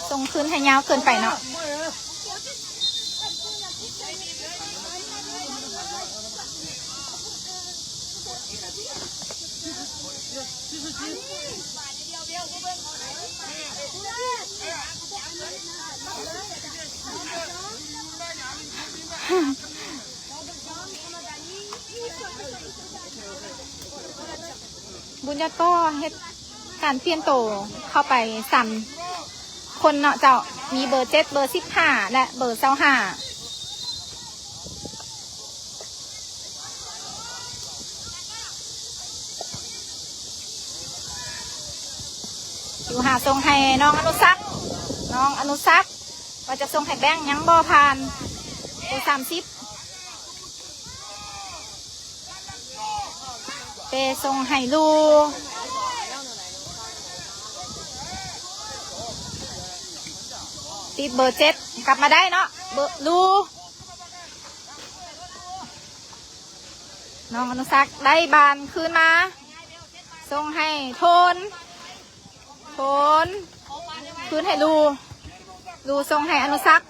ສົ່ງຄືນໃຫ້ຍາວເກີນໄປເນາະ. ບຸນຍອດກໍເຮັດການປ່ຽນໂຕເຂົ້າໄປສາມຄົນເນາະເຈົ້າ, ມີເບີເຈັດ, ເບີສິບຫ້າ ແລະ ເບີຊາວຫ້າ. ຢູ່ຫາສົ່ງໃຫ້ນ້ອງອະນຸສັກ ນ້ອງອະນຸສັກ ວ່າຈະສົ່ງໃຫ້ແບງ ຍັງບໍ່ຜ່ານ ເບີສາມສິບ ເປສົ່ງໃຫ້ລູ ຕິດເບີເຈັດ ກັບມາໄດ້ເນາະ ເບີ ລູ ນ້ອງອະນຸສັກໄດ້ບານຄືນມາ ສົ່ງໃຫ້ໂທນ ໂທນ ຄືນໃຫ້ລູ ລູສົ່ງໃຫ້ອະນຸສັກ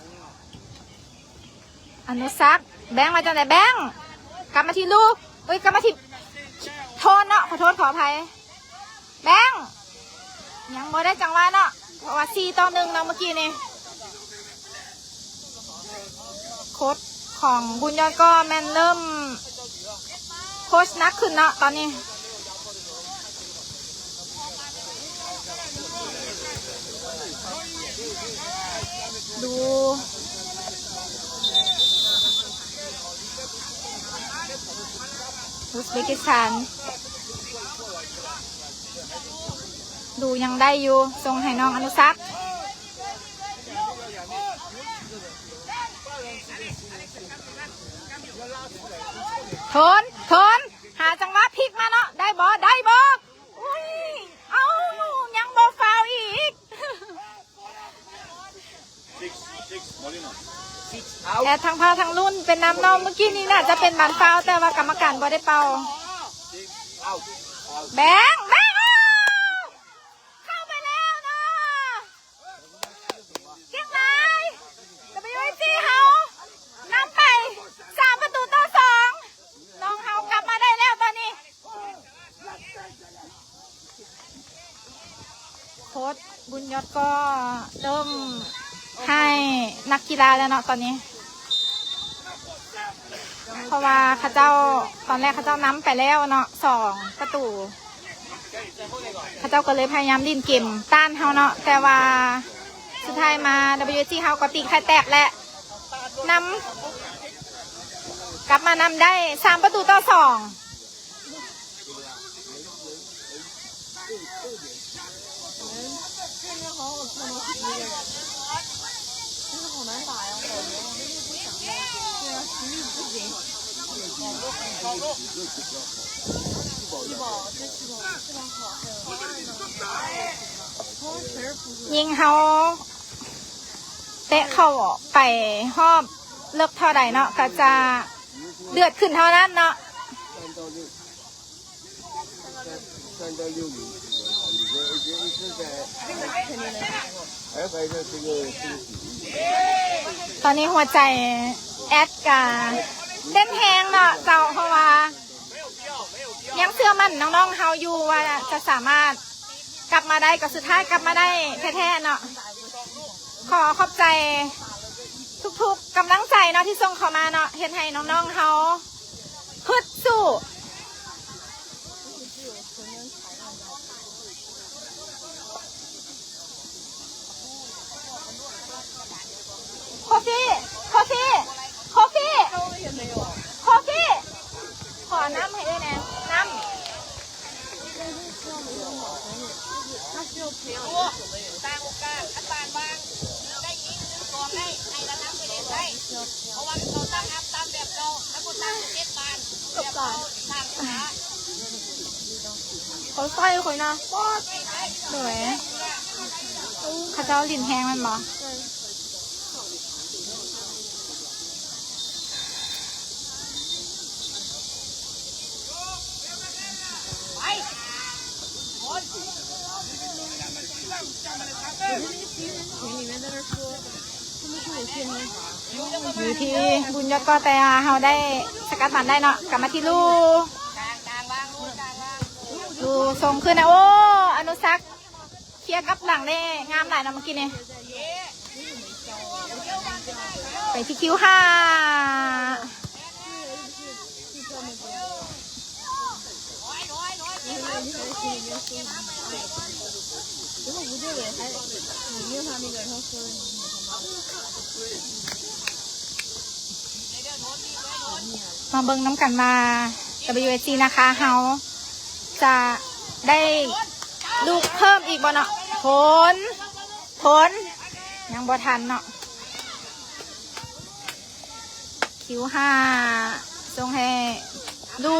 ອະນຸສັກ ແບງວ່າຈັ່ງໃດແບງ ກັບມາທີ່ລູ ເອີຍ ກັບມາທີ່ໂທນເນາະ ຂໍໂທດ ຂໍອະໄພ ແບງ ຍັງບໍ່ໄດ້ຈັງຫວະເນາະ ເພາະວ່າສີ່ຕໍ່ໜຶ່ງເນາະ ເມື່ອກີ້ນີ້ ໂຄດຂອງບຸນຍອດກໍແມ່ນເລີ່ມໂຄດໜັກຂຶ້ນເນາະຕອນນີ້ ດູ ອຸສເບກິສຖານ ດູຍັງໄດ້ຢູ່ ສົ່ງໃຫ້ນ້ອງອະນຸສັກ ໂທນ ໂທນ ຫາຈັງຫວະພິກມາເນາະ ໄດ້ບໍ່ ໄດ້ບໍ່ ອຸ້ຍ ເອົ້າ ຍັງບໍ່ຟາວອີກ ແອດທັງພາວທັງລຸ້ນເປັນນຳເນາະ ເມື່ອກີ້ນີ້ໜ້າຈະເປັນບານຟາວ ແຕ່ວ່າກຳມະການບໍ່ໄດ້ເປົ່າ ແບງ ແບງ ເຂົ້າໄປແລ້ວເນາະ ເກັ່ງຫຼາຍ WIC ເຮົານຳໄປສາມປະຕູຕໍ່ສອງ ນ້ອງເຮົາກັບມາໄດ້ແລ້ວຕອນນີ້ ໂຄດບຸນຍອດກໍເລີ່ມໃຫ້ນັກກິລາແລ້ວເນາະຕອນນີ້ ເພາະວ່າເຂົາເຈົ້າ ຕອນແລກເຂົາເຈົ້ານຳໄປແລ້ວເນາະ ສອງປະຕູ ເຂົາເຈົ້າກໍເລີຍພະຍາຍາມຫຼິ້ນເກມຕ້ານເຮົາເນາະ ແຕ່ວ່າສຸດທ້າຍມາ WIC ເຮົາກໍຕີໄຂ່ແຕກ ແລະ ນຳ ກັບມານຳໄດ້ສາມປະຕູຕໍ່ສອງ ຍິງເຮົາເຕະເຂົ້າໄປຮອບເລິກເທົ່າໃດເນາະ ກໍຈະເດືອດຂຶ້ນເທົ່ານັ້ນເນາະ. ຕອນນີ້ຫົວໃຈແອດກະເຕັ້ນແຮງເນາະເຈົ້າ ເພາະວ່າຍັງເຊື່ອໝັ້ນນ້ອງໆເຮົາຢູ່ວ່າຈະສາມາດກັບມາໄດ້ ກໍສຸດທ້າຍກັບມາໄດ້ແທ້ໆເນາະ. ຂໍຂອບໃຈທຸກໆກຳລັງໃຈເນາະ ທີ່ສົ່ງເຂົ້າມາເນາະ ເຮັດໃຫ້ນ້ອງໆເຮົາ ຮຶດສູ້. ໂຄຟີ ໂຄຟີ ໂຄຟີ ໂຄຟີ ຂໍນ້ຳໃຫ້ເອື້ອຍແດ່ ນ້ຳ. ເຂົາໃສ່ຂ້ອຍນະ ໂດຍ ເຂົາເຈົ້າຫຼິ້ນແຮງແມ່ນບໍ່? ຢູ່ທີ່ບຸນຍອດກໍ ແຕ່ເຮົາໄດ້ສະກັດບານໄດ້ເນາະ ກັບມາທີ່ລູ ລູສົ່ງຄືນນະ ໂອ້ ອະນຸສັກ ເຄຍກັບຫຼັງໄດ້ງາມຫຼາຍເນາະ ເມື່ອກີ້ນີ້ ໄປທີ່ຄິວຫ້າ. ມາເບິ່ງນຳກັນວ່າ WIC ນາຄາເຮົາຈະໄດ້ລູກເພີ່ມອີກບໍ່ເນາະ. ໂທນ ໂທນ ຍັງບໍ່ທັນເນາະ ຄິວຫ້າ ສົ່ງໃຫ້ລູ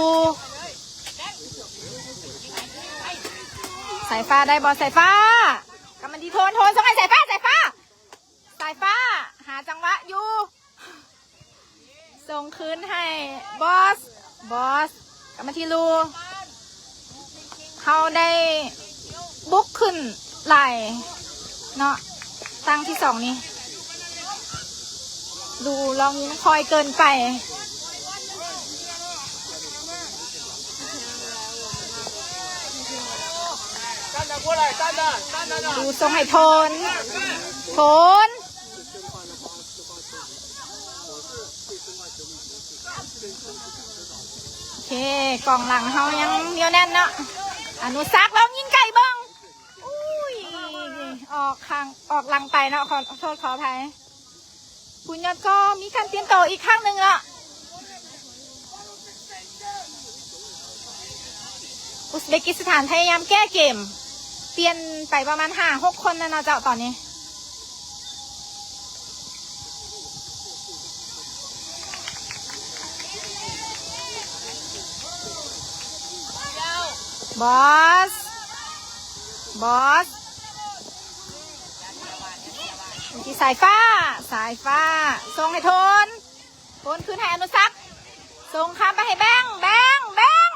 ສາຍຟ້າໄດ້ບໍ່? ສາຍຟ້າ ກັບມາທີ່ໂທນ ໂທນ ສົ່ງໃຫ້ສາຍຟ້າ ສາຍຟ້າ ສາຍຟ້າ ຫາຈັງຫວະຢູ່ ສົ່ງຄືນໃຫ້ບອສ ບອສ ກັບມາທີ່ລູ ເຮົາໄດ້ບຸກຂຶ້ນຫຼາຍເນາະ ຕັ້ງທີສອງນີ້ ລູລອງຍິງຄ່ອຍເກີນໄປ ລູສົ່ງໃຫ້ໂທນ ໂທນ ໂອເຄ ກອງຫຼັງເຮົາຍັງໜຽວແໜ້ນເນາະ ອະນຸສັກລອງຍິງໄກເບິ່ງ ອຸ້ຍ ອອກຂ້າງ ອອກຫຼັງໄປເນາະ ຂໍໂທດຂໍອະໄພ ບຸນຍອດກໍມີການປ່ຽນໂຕອີກຄັ້ງໜຶ່ງເນາະ ອຸສເບກິສຖານພະຍາຍາມແກ້ເກມ ປ່ຽນໄປປະມານຫ້າຫົກຄົນແລ້ວເນາະເຈົ້າ ຕອນນີ້ ບອສ ບອສ ທີ່ສາຍຟ້າ ສາຍຟ້າ ສົ່ງໃຫ້ໂທນ ໂທນຄືນໃຫ້ອະນຸສັກ ສົ່ງຂ້າມໄປໃຫ້ແບງ ແບງ ແບງ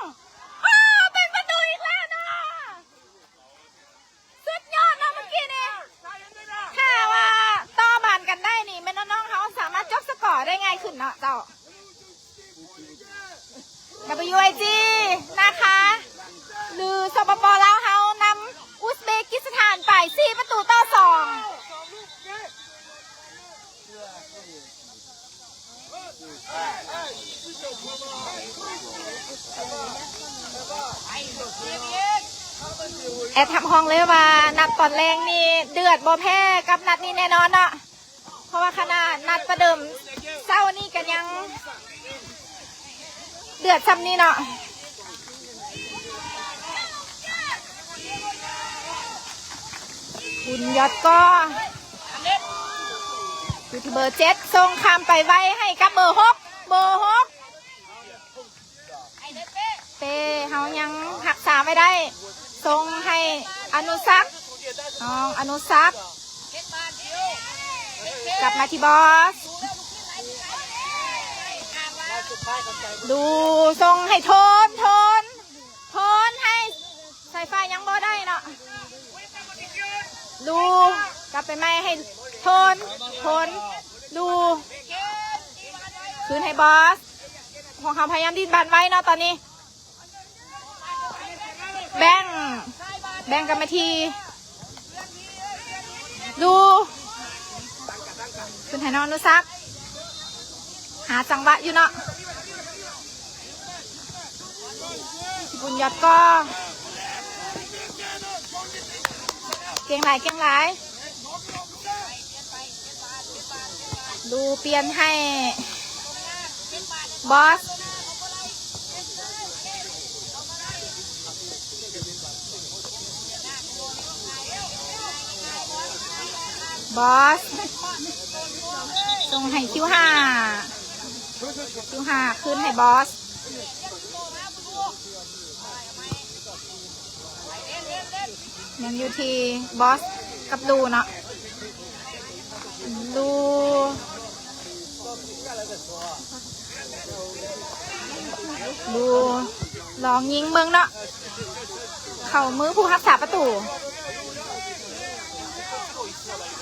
ອ້າ ເປັນປະຕູອີກແລ້ວເນາະ ສຸດຍອດເນາະເມື່ອກີ້ນີ້ ຖ້າວ່າຕໍ່ບານກັນໄດ້ນີ້ ແມ່ນນ້ອງໆເຮົາສາມາດຈົບສະກໍໄດ້ງ່າຍຂຶ້ນເນາະເຈົ້າ. ດັບເບິນຢູໄອຈີ ນາຄາ ຫຼື ສປປ ລາວ ເຮົານຳອຸສເບກິສຖານໄປ ສີ່ປະຕູຕໍ່ສອງ. ແອດທຳຮອງເລີຍວ່າ ນັດຕອນແລງນີ້ເດືອດບໍ່ແພ້ກັບນັດນີ້ແນ່ນອນເນາະ. ເພາະວ່າຂະໜາດນັດປະເດີມເຊົ້ານີ້ກໍຍັງເດືອດຊ່ຳນີ້ເນາະ. ບຸນຍອດກໍ ຢູ່ທີ່ເບີເຈັດ ສົ່ງຂ້າມໄປໄວໃຫ້ກັບເບີຫົກ ເບີຫົກ ເປ້ ເຮົາຍັງຮັກສາໄວ້ໄດ້ ສົ່ງໃຫ້ອະນຸສັກ ນ້ອງອະນຸສັກ ກັບມາທີ່ບອສ ດູ ສົ່ງໃຫ້ໂທນ ໂທນ ໂທນໃຫ້ ສາຍຟ້າຍັງບໍ່ໄດ້ເນາະ ດູ ກັບໄປໃໝ່ໃຫ້ໂທນ ໂທນ ດູ ຄືນໃຫ້ບອສ ພວກເຮົາພະຍາຍາມດິ້ນບັນໄວ້ເນາະຕອນນີ້ ແບ່ງ ແບ່ງກັບມາທີ່ ດູ ຂຶ້ນໃຫ້ນ້ອງອະນຸສັກ ຫາຈັງຫວະຢູ່ເນາະ ບຸນຍອດກໍ ເກັ່ງຫຼາຍ ເກັ່ງຫຼາຍ. ດູປ່ຽນໃຫ້ບອສ ບອສ ສົ່ງໃຫ້ຄິວຫ້າ ຄິວຫ້າ ຄືນໃຫ້ບອສ. ຍັງຢູ່ທີ່ບອສກັບລູເນາະ ລູ ລູລອງຍິງເບິ່ງເນາະ ເຂົ້າມືຜູ້ຮັກສາປະຕູ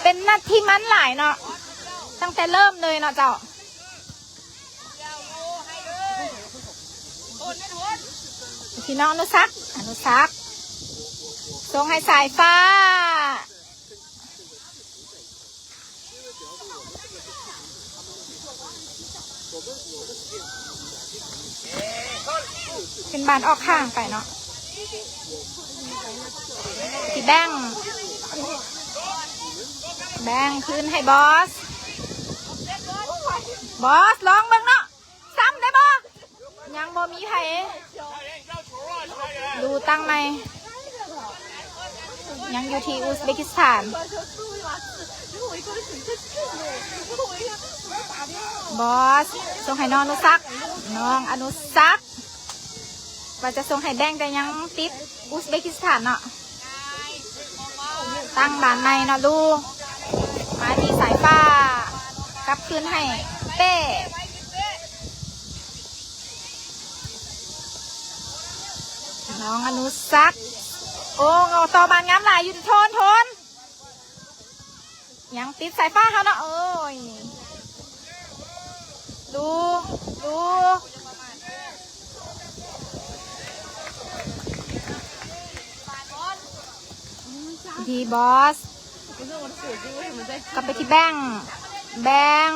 ເປັນນັດທີ່ມັນຫຼາຍເນາະ ຕັ້ງແຕ່ເລີ່ມເລີຍເນາະເຈົ້າ. ທີ່ນ້ອງອະນຸສັກ ອະນຸສັກ ສົ່ງໃຫ້ສາຍຟ້າ ເປັນບານອອກຂ້າງໄປເນາະ. ທີ່ແບ່ງ ແບ່ງຄືນໃຫ້ບອສ ບອສລອງເບິ່ງເນາະ ຊ້ຳໄດ້ບໍ່? ຍັງບໍ່ມີໃຜ ດູຕັ້ງໃໝ່ ຍັງຢູ່ທີ່ອຸສເບກິສຖານ. ບອສ ສົ່ງໃຫ້ນ້ອງອະນຸສັກ, ນ້ອງອະນຸສັກ ວ່າຈະສົ່ງໃຫ້ແບງ ແຕ່ຍັງຕິດອຸສເບກິສຖານເນາະ. ຕັ້ງບານໃໝ່ເນາະລູກ, ມາທີ່ສາຍຟ້າ, ກັບຄືນໃຫ້ເປ້. ນ້ອງອະນຸສັກ ໂອ້ ຕໍ່ບານງາມຫຼາຍຢູ່. ໂທນ ໂທນ ຍັງຕິດສາຍຟ້າເຮົາເນາະ. ໂອ້ຍ ດູ ດູ ທີ່ບອສ ກັບໄປທີ່ແບງ, ແບງ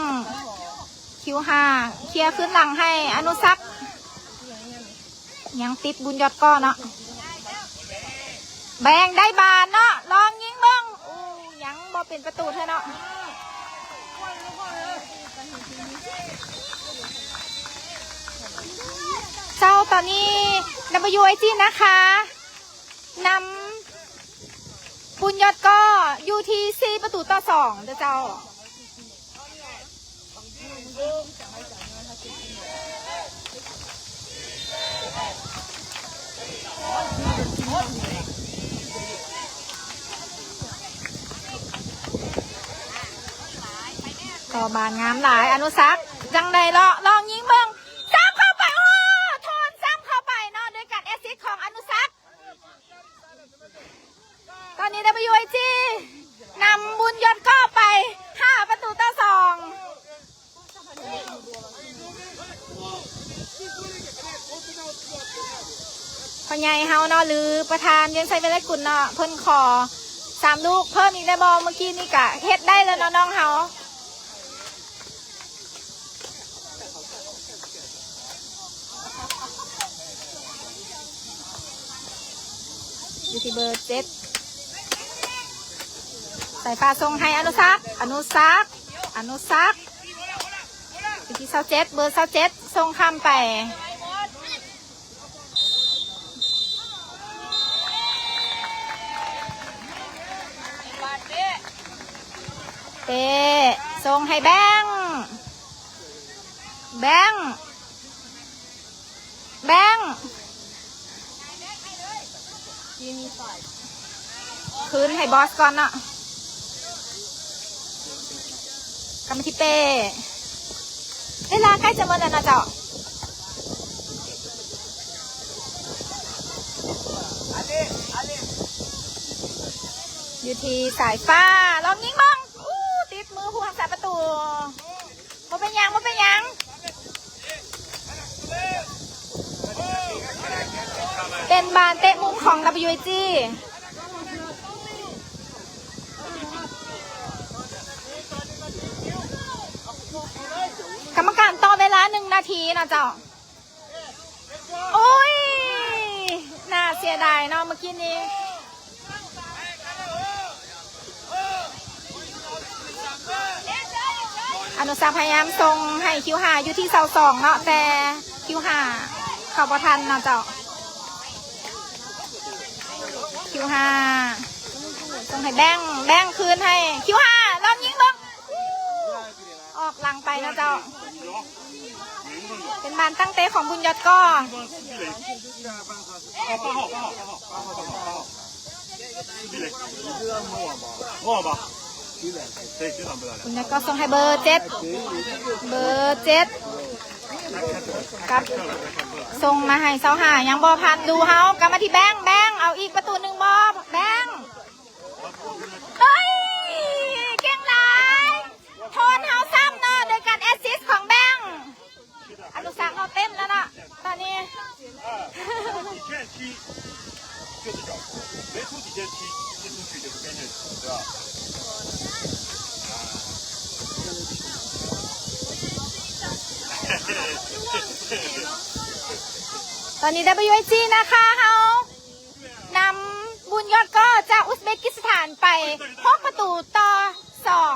ຄິວຫ້າ ເຄຍຄືນຫຼັງໃຫ້ອະນຸສັກ, ຍັງຕິດບຸນຍອດກໍເນາະ. ແບງໄດ້ບານເນາະ, ລອງຍິງເບິ່ງ. ໂອ້ ຍັງບໍ່ເປັນປະຕູເທື່ອເນາະ. ເຈົ້າ ຕອນນີ້ ດັບເບິນຢູໄອຈີ ນະຄາ ນຳບຸນຍອດກໍຢູ່ທີ່ສີ່ປະຕູຕໍ່ສອງເດີເຈົ້າ. ຕໍ່ບານງາມຫຼາຍ ອະນຸສັກ ຈັ່ງໃດເລາະ ລອງຍິງເບິ່ງ ຊາບເຂົ້າໄປ. ໂອ້ ໂທນ ຊາບເຂົ້າໄປເນາະ ໂດຍການແອັດຊິດຂອງອະນຸສັກ. ຕອນນີ້ ດັບເບິນຢູໄອຈີ ນຳບຸນຍອດກໍໄປຫ້າປະຕູຕໍ່ສອງ. ພໍ່ໃຫຍ່ເຮົາເນາະ ຫຼື ປະທານວຽງໄຊ ວິໄລກຸນເນາະ ເພິ່ນຂໍສາມລູກເພີ່ມອີກໄດ້ບໍ່? ເມື່ອກີ້ນີ້ກະເຮັດໄດ້ແລ້ວເນາະ ນ້ອງເຮົາ. ຢູ່ທີ່ເບີເຈັດ ສາຍຟ້າສົ່ງໃຫ້ອະນຸສັກ, ອະນຸສັກ, ອະນຸສັກ ຢູ່ທີ່ຊາວເຈັດ ເບີຊາວເຈັດ ສົ່ງຂ້າມໄປ ເປ້ ສົ່ງໃຫ້ແບງ, ແບງ ແບງ ຄືນໃຫ້ບອສກ່ອນເນາະ. ກັບມາທີ່ເປ້ ເວລາໃກ້ຈະໝົດແລ້ວເນາະເຈົ້າ. ຢູ່ທີ່ສາຍຟ້າ ລອງຍິງເບິ່ງ ອູ້ ຕິດມືຜູ້ຮັກສາປະຕູ. ບໍ່ເປັນຫຍັງ ບໍ່ເປັນຫຍັງ ເປັນບານເຕະມຸມຂອງ ດັບເບິນຢູໄອຈີ. ກຳມະການຕໍ່ເວລາໜຶ່ງນາທີເນາະເຈົ້າ. ໂອ້ຍ ໜ້າເສຍດາຍເນາະ ເມື່ອກີ້ນີ້ ອະນຸສັກພະຍາຍາມສົ່ງໃຫ້ຄິວຫ້າ ຢູ່ທີ່ເສົາສອງເນາະ ແຕ່ຄິວຫ້າເຂົ້າບໍ່ທັນເນາະເຈົ້າ. ຄິວຫ້າ ສົ່ງໃຫ້ແບງ, ແບງຄືນໃຫ້ຄິວຫ້າ ລອງຍິງເບິ່ງ ອອກຫຼັງໄປເນາະເຈົ້າ. ເປັນບານຕັ້ງເຕະຂອງບຸນຍອດກໍ. ບຸນຍອດກໍສົ່ງໃຫ້ເບີເຈັດ, ເບີເຈັດ ກັບສົ່ງມາໃຫ້ຊາວຫ້າ ຍັງບໍ່ທັນ. ດູເຮົາ ກັບມາທີ່ແບງ, ແບງ ເອົາອີກປະຕູໜຶ່ງບໍ່ ແບງ. ເອີຍ ເກັ່ງຫຼາຍ ໂທນເຮົາຊ້ຳເນາະ ໂດຍການແອັດຊິດຂອງແບງ. ອະນຸສັກເຮົາເຕັມແລ້ວເນາະຕອນນີ້. ຕອນນີ້ ດັບເບິນຢູໄອຈີ ນາຄາເຮົາ ນຳບຸນຍອດກໍຈາກອຸສເບກິສຖານໄປຫົກປະຕູຕໍ່ສອງ.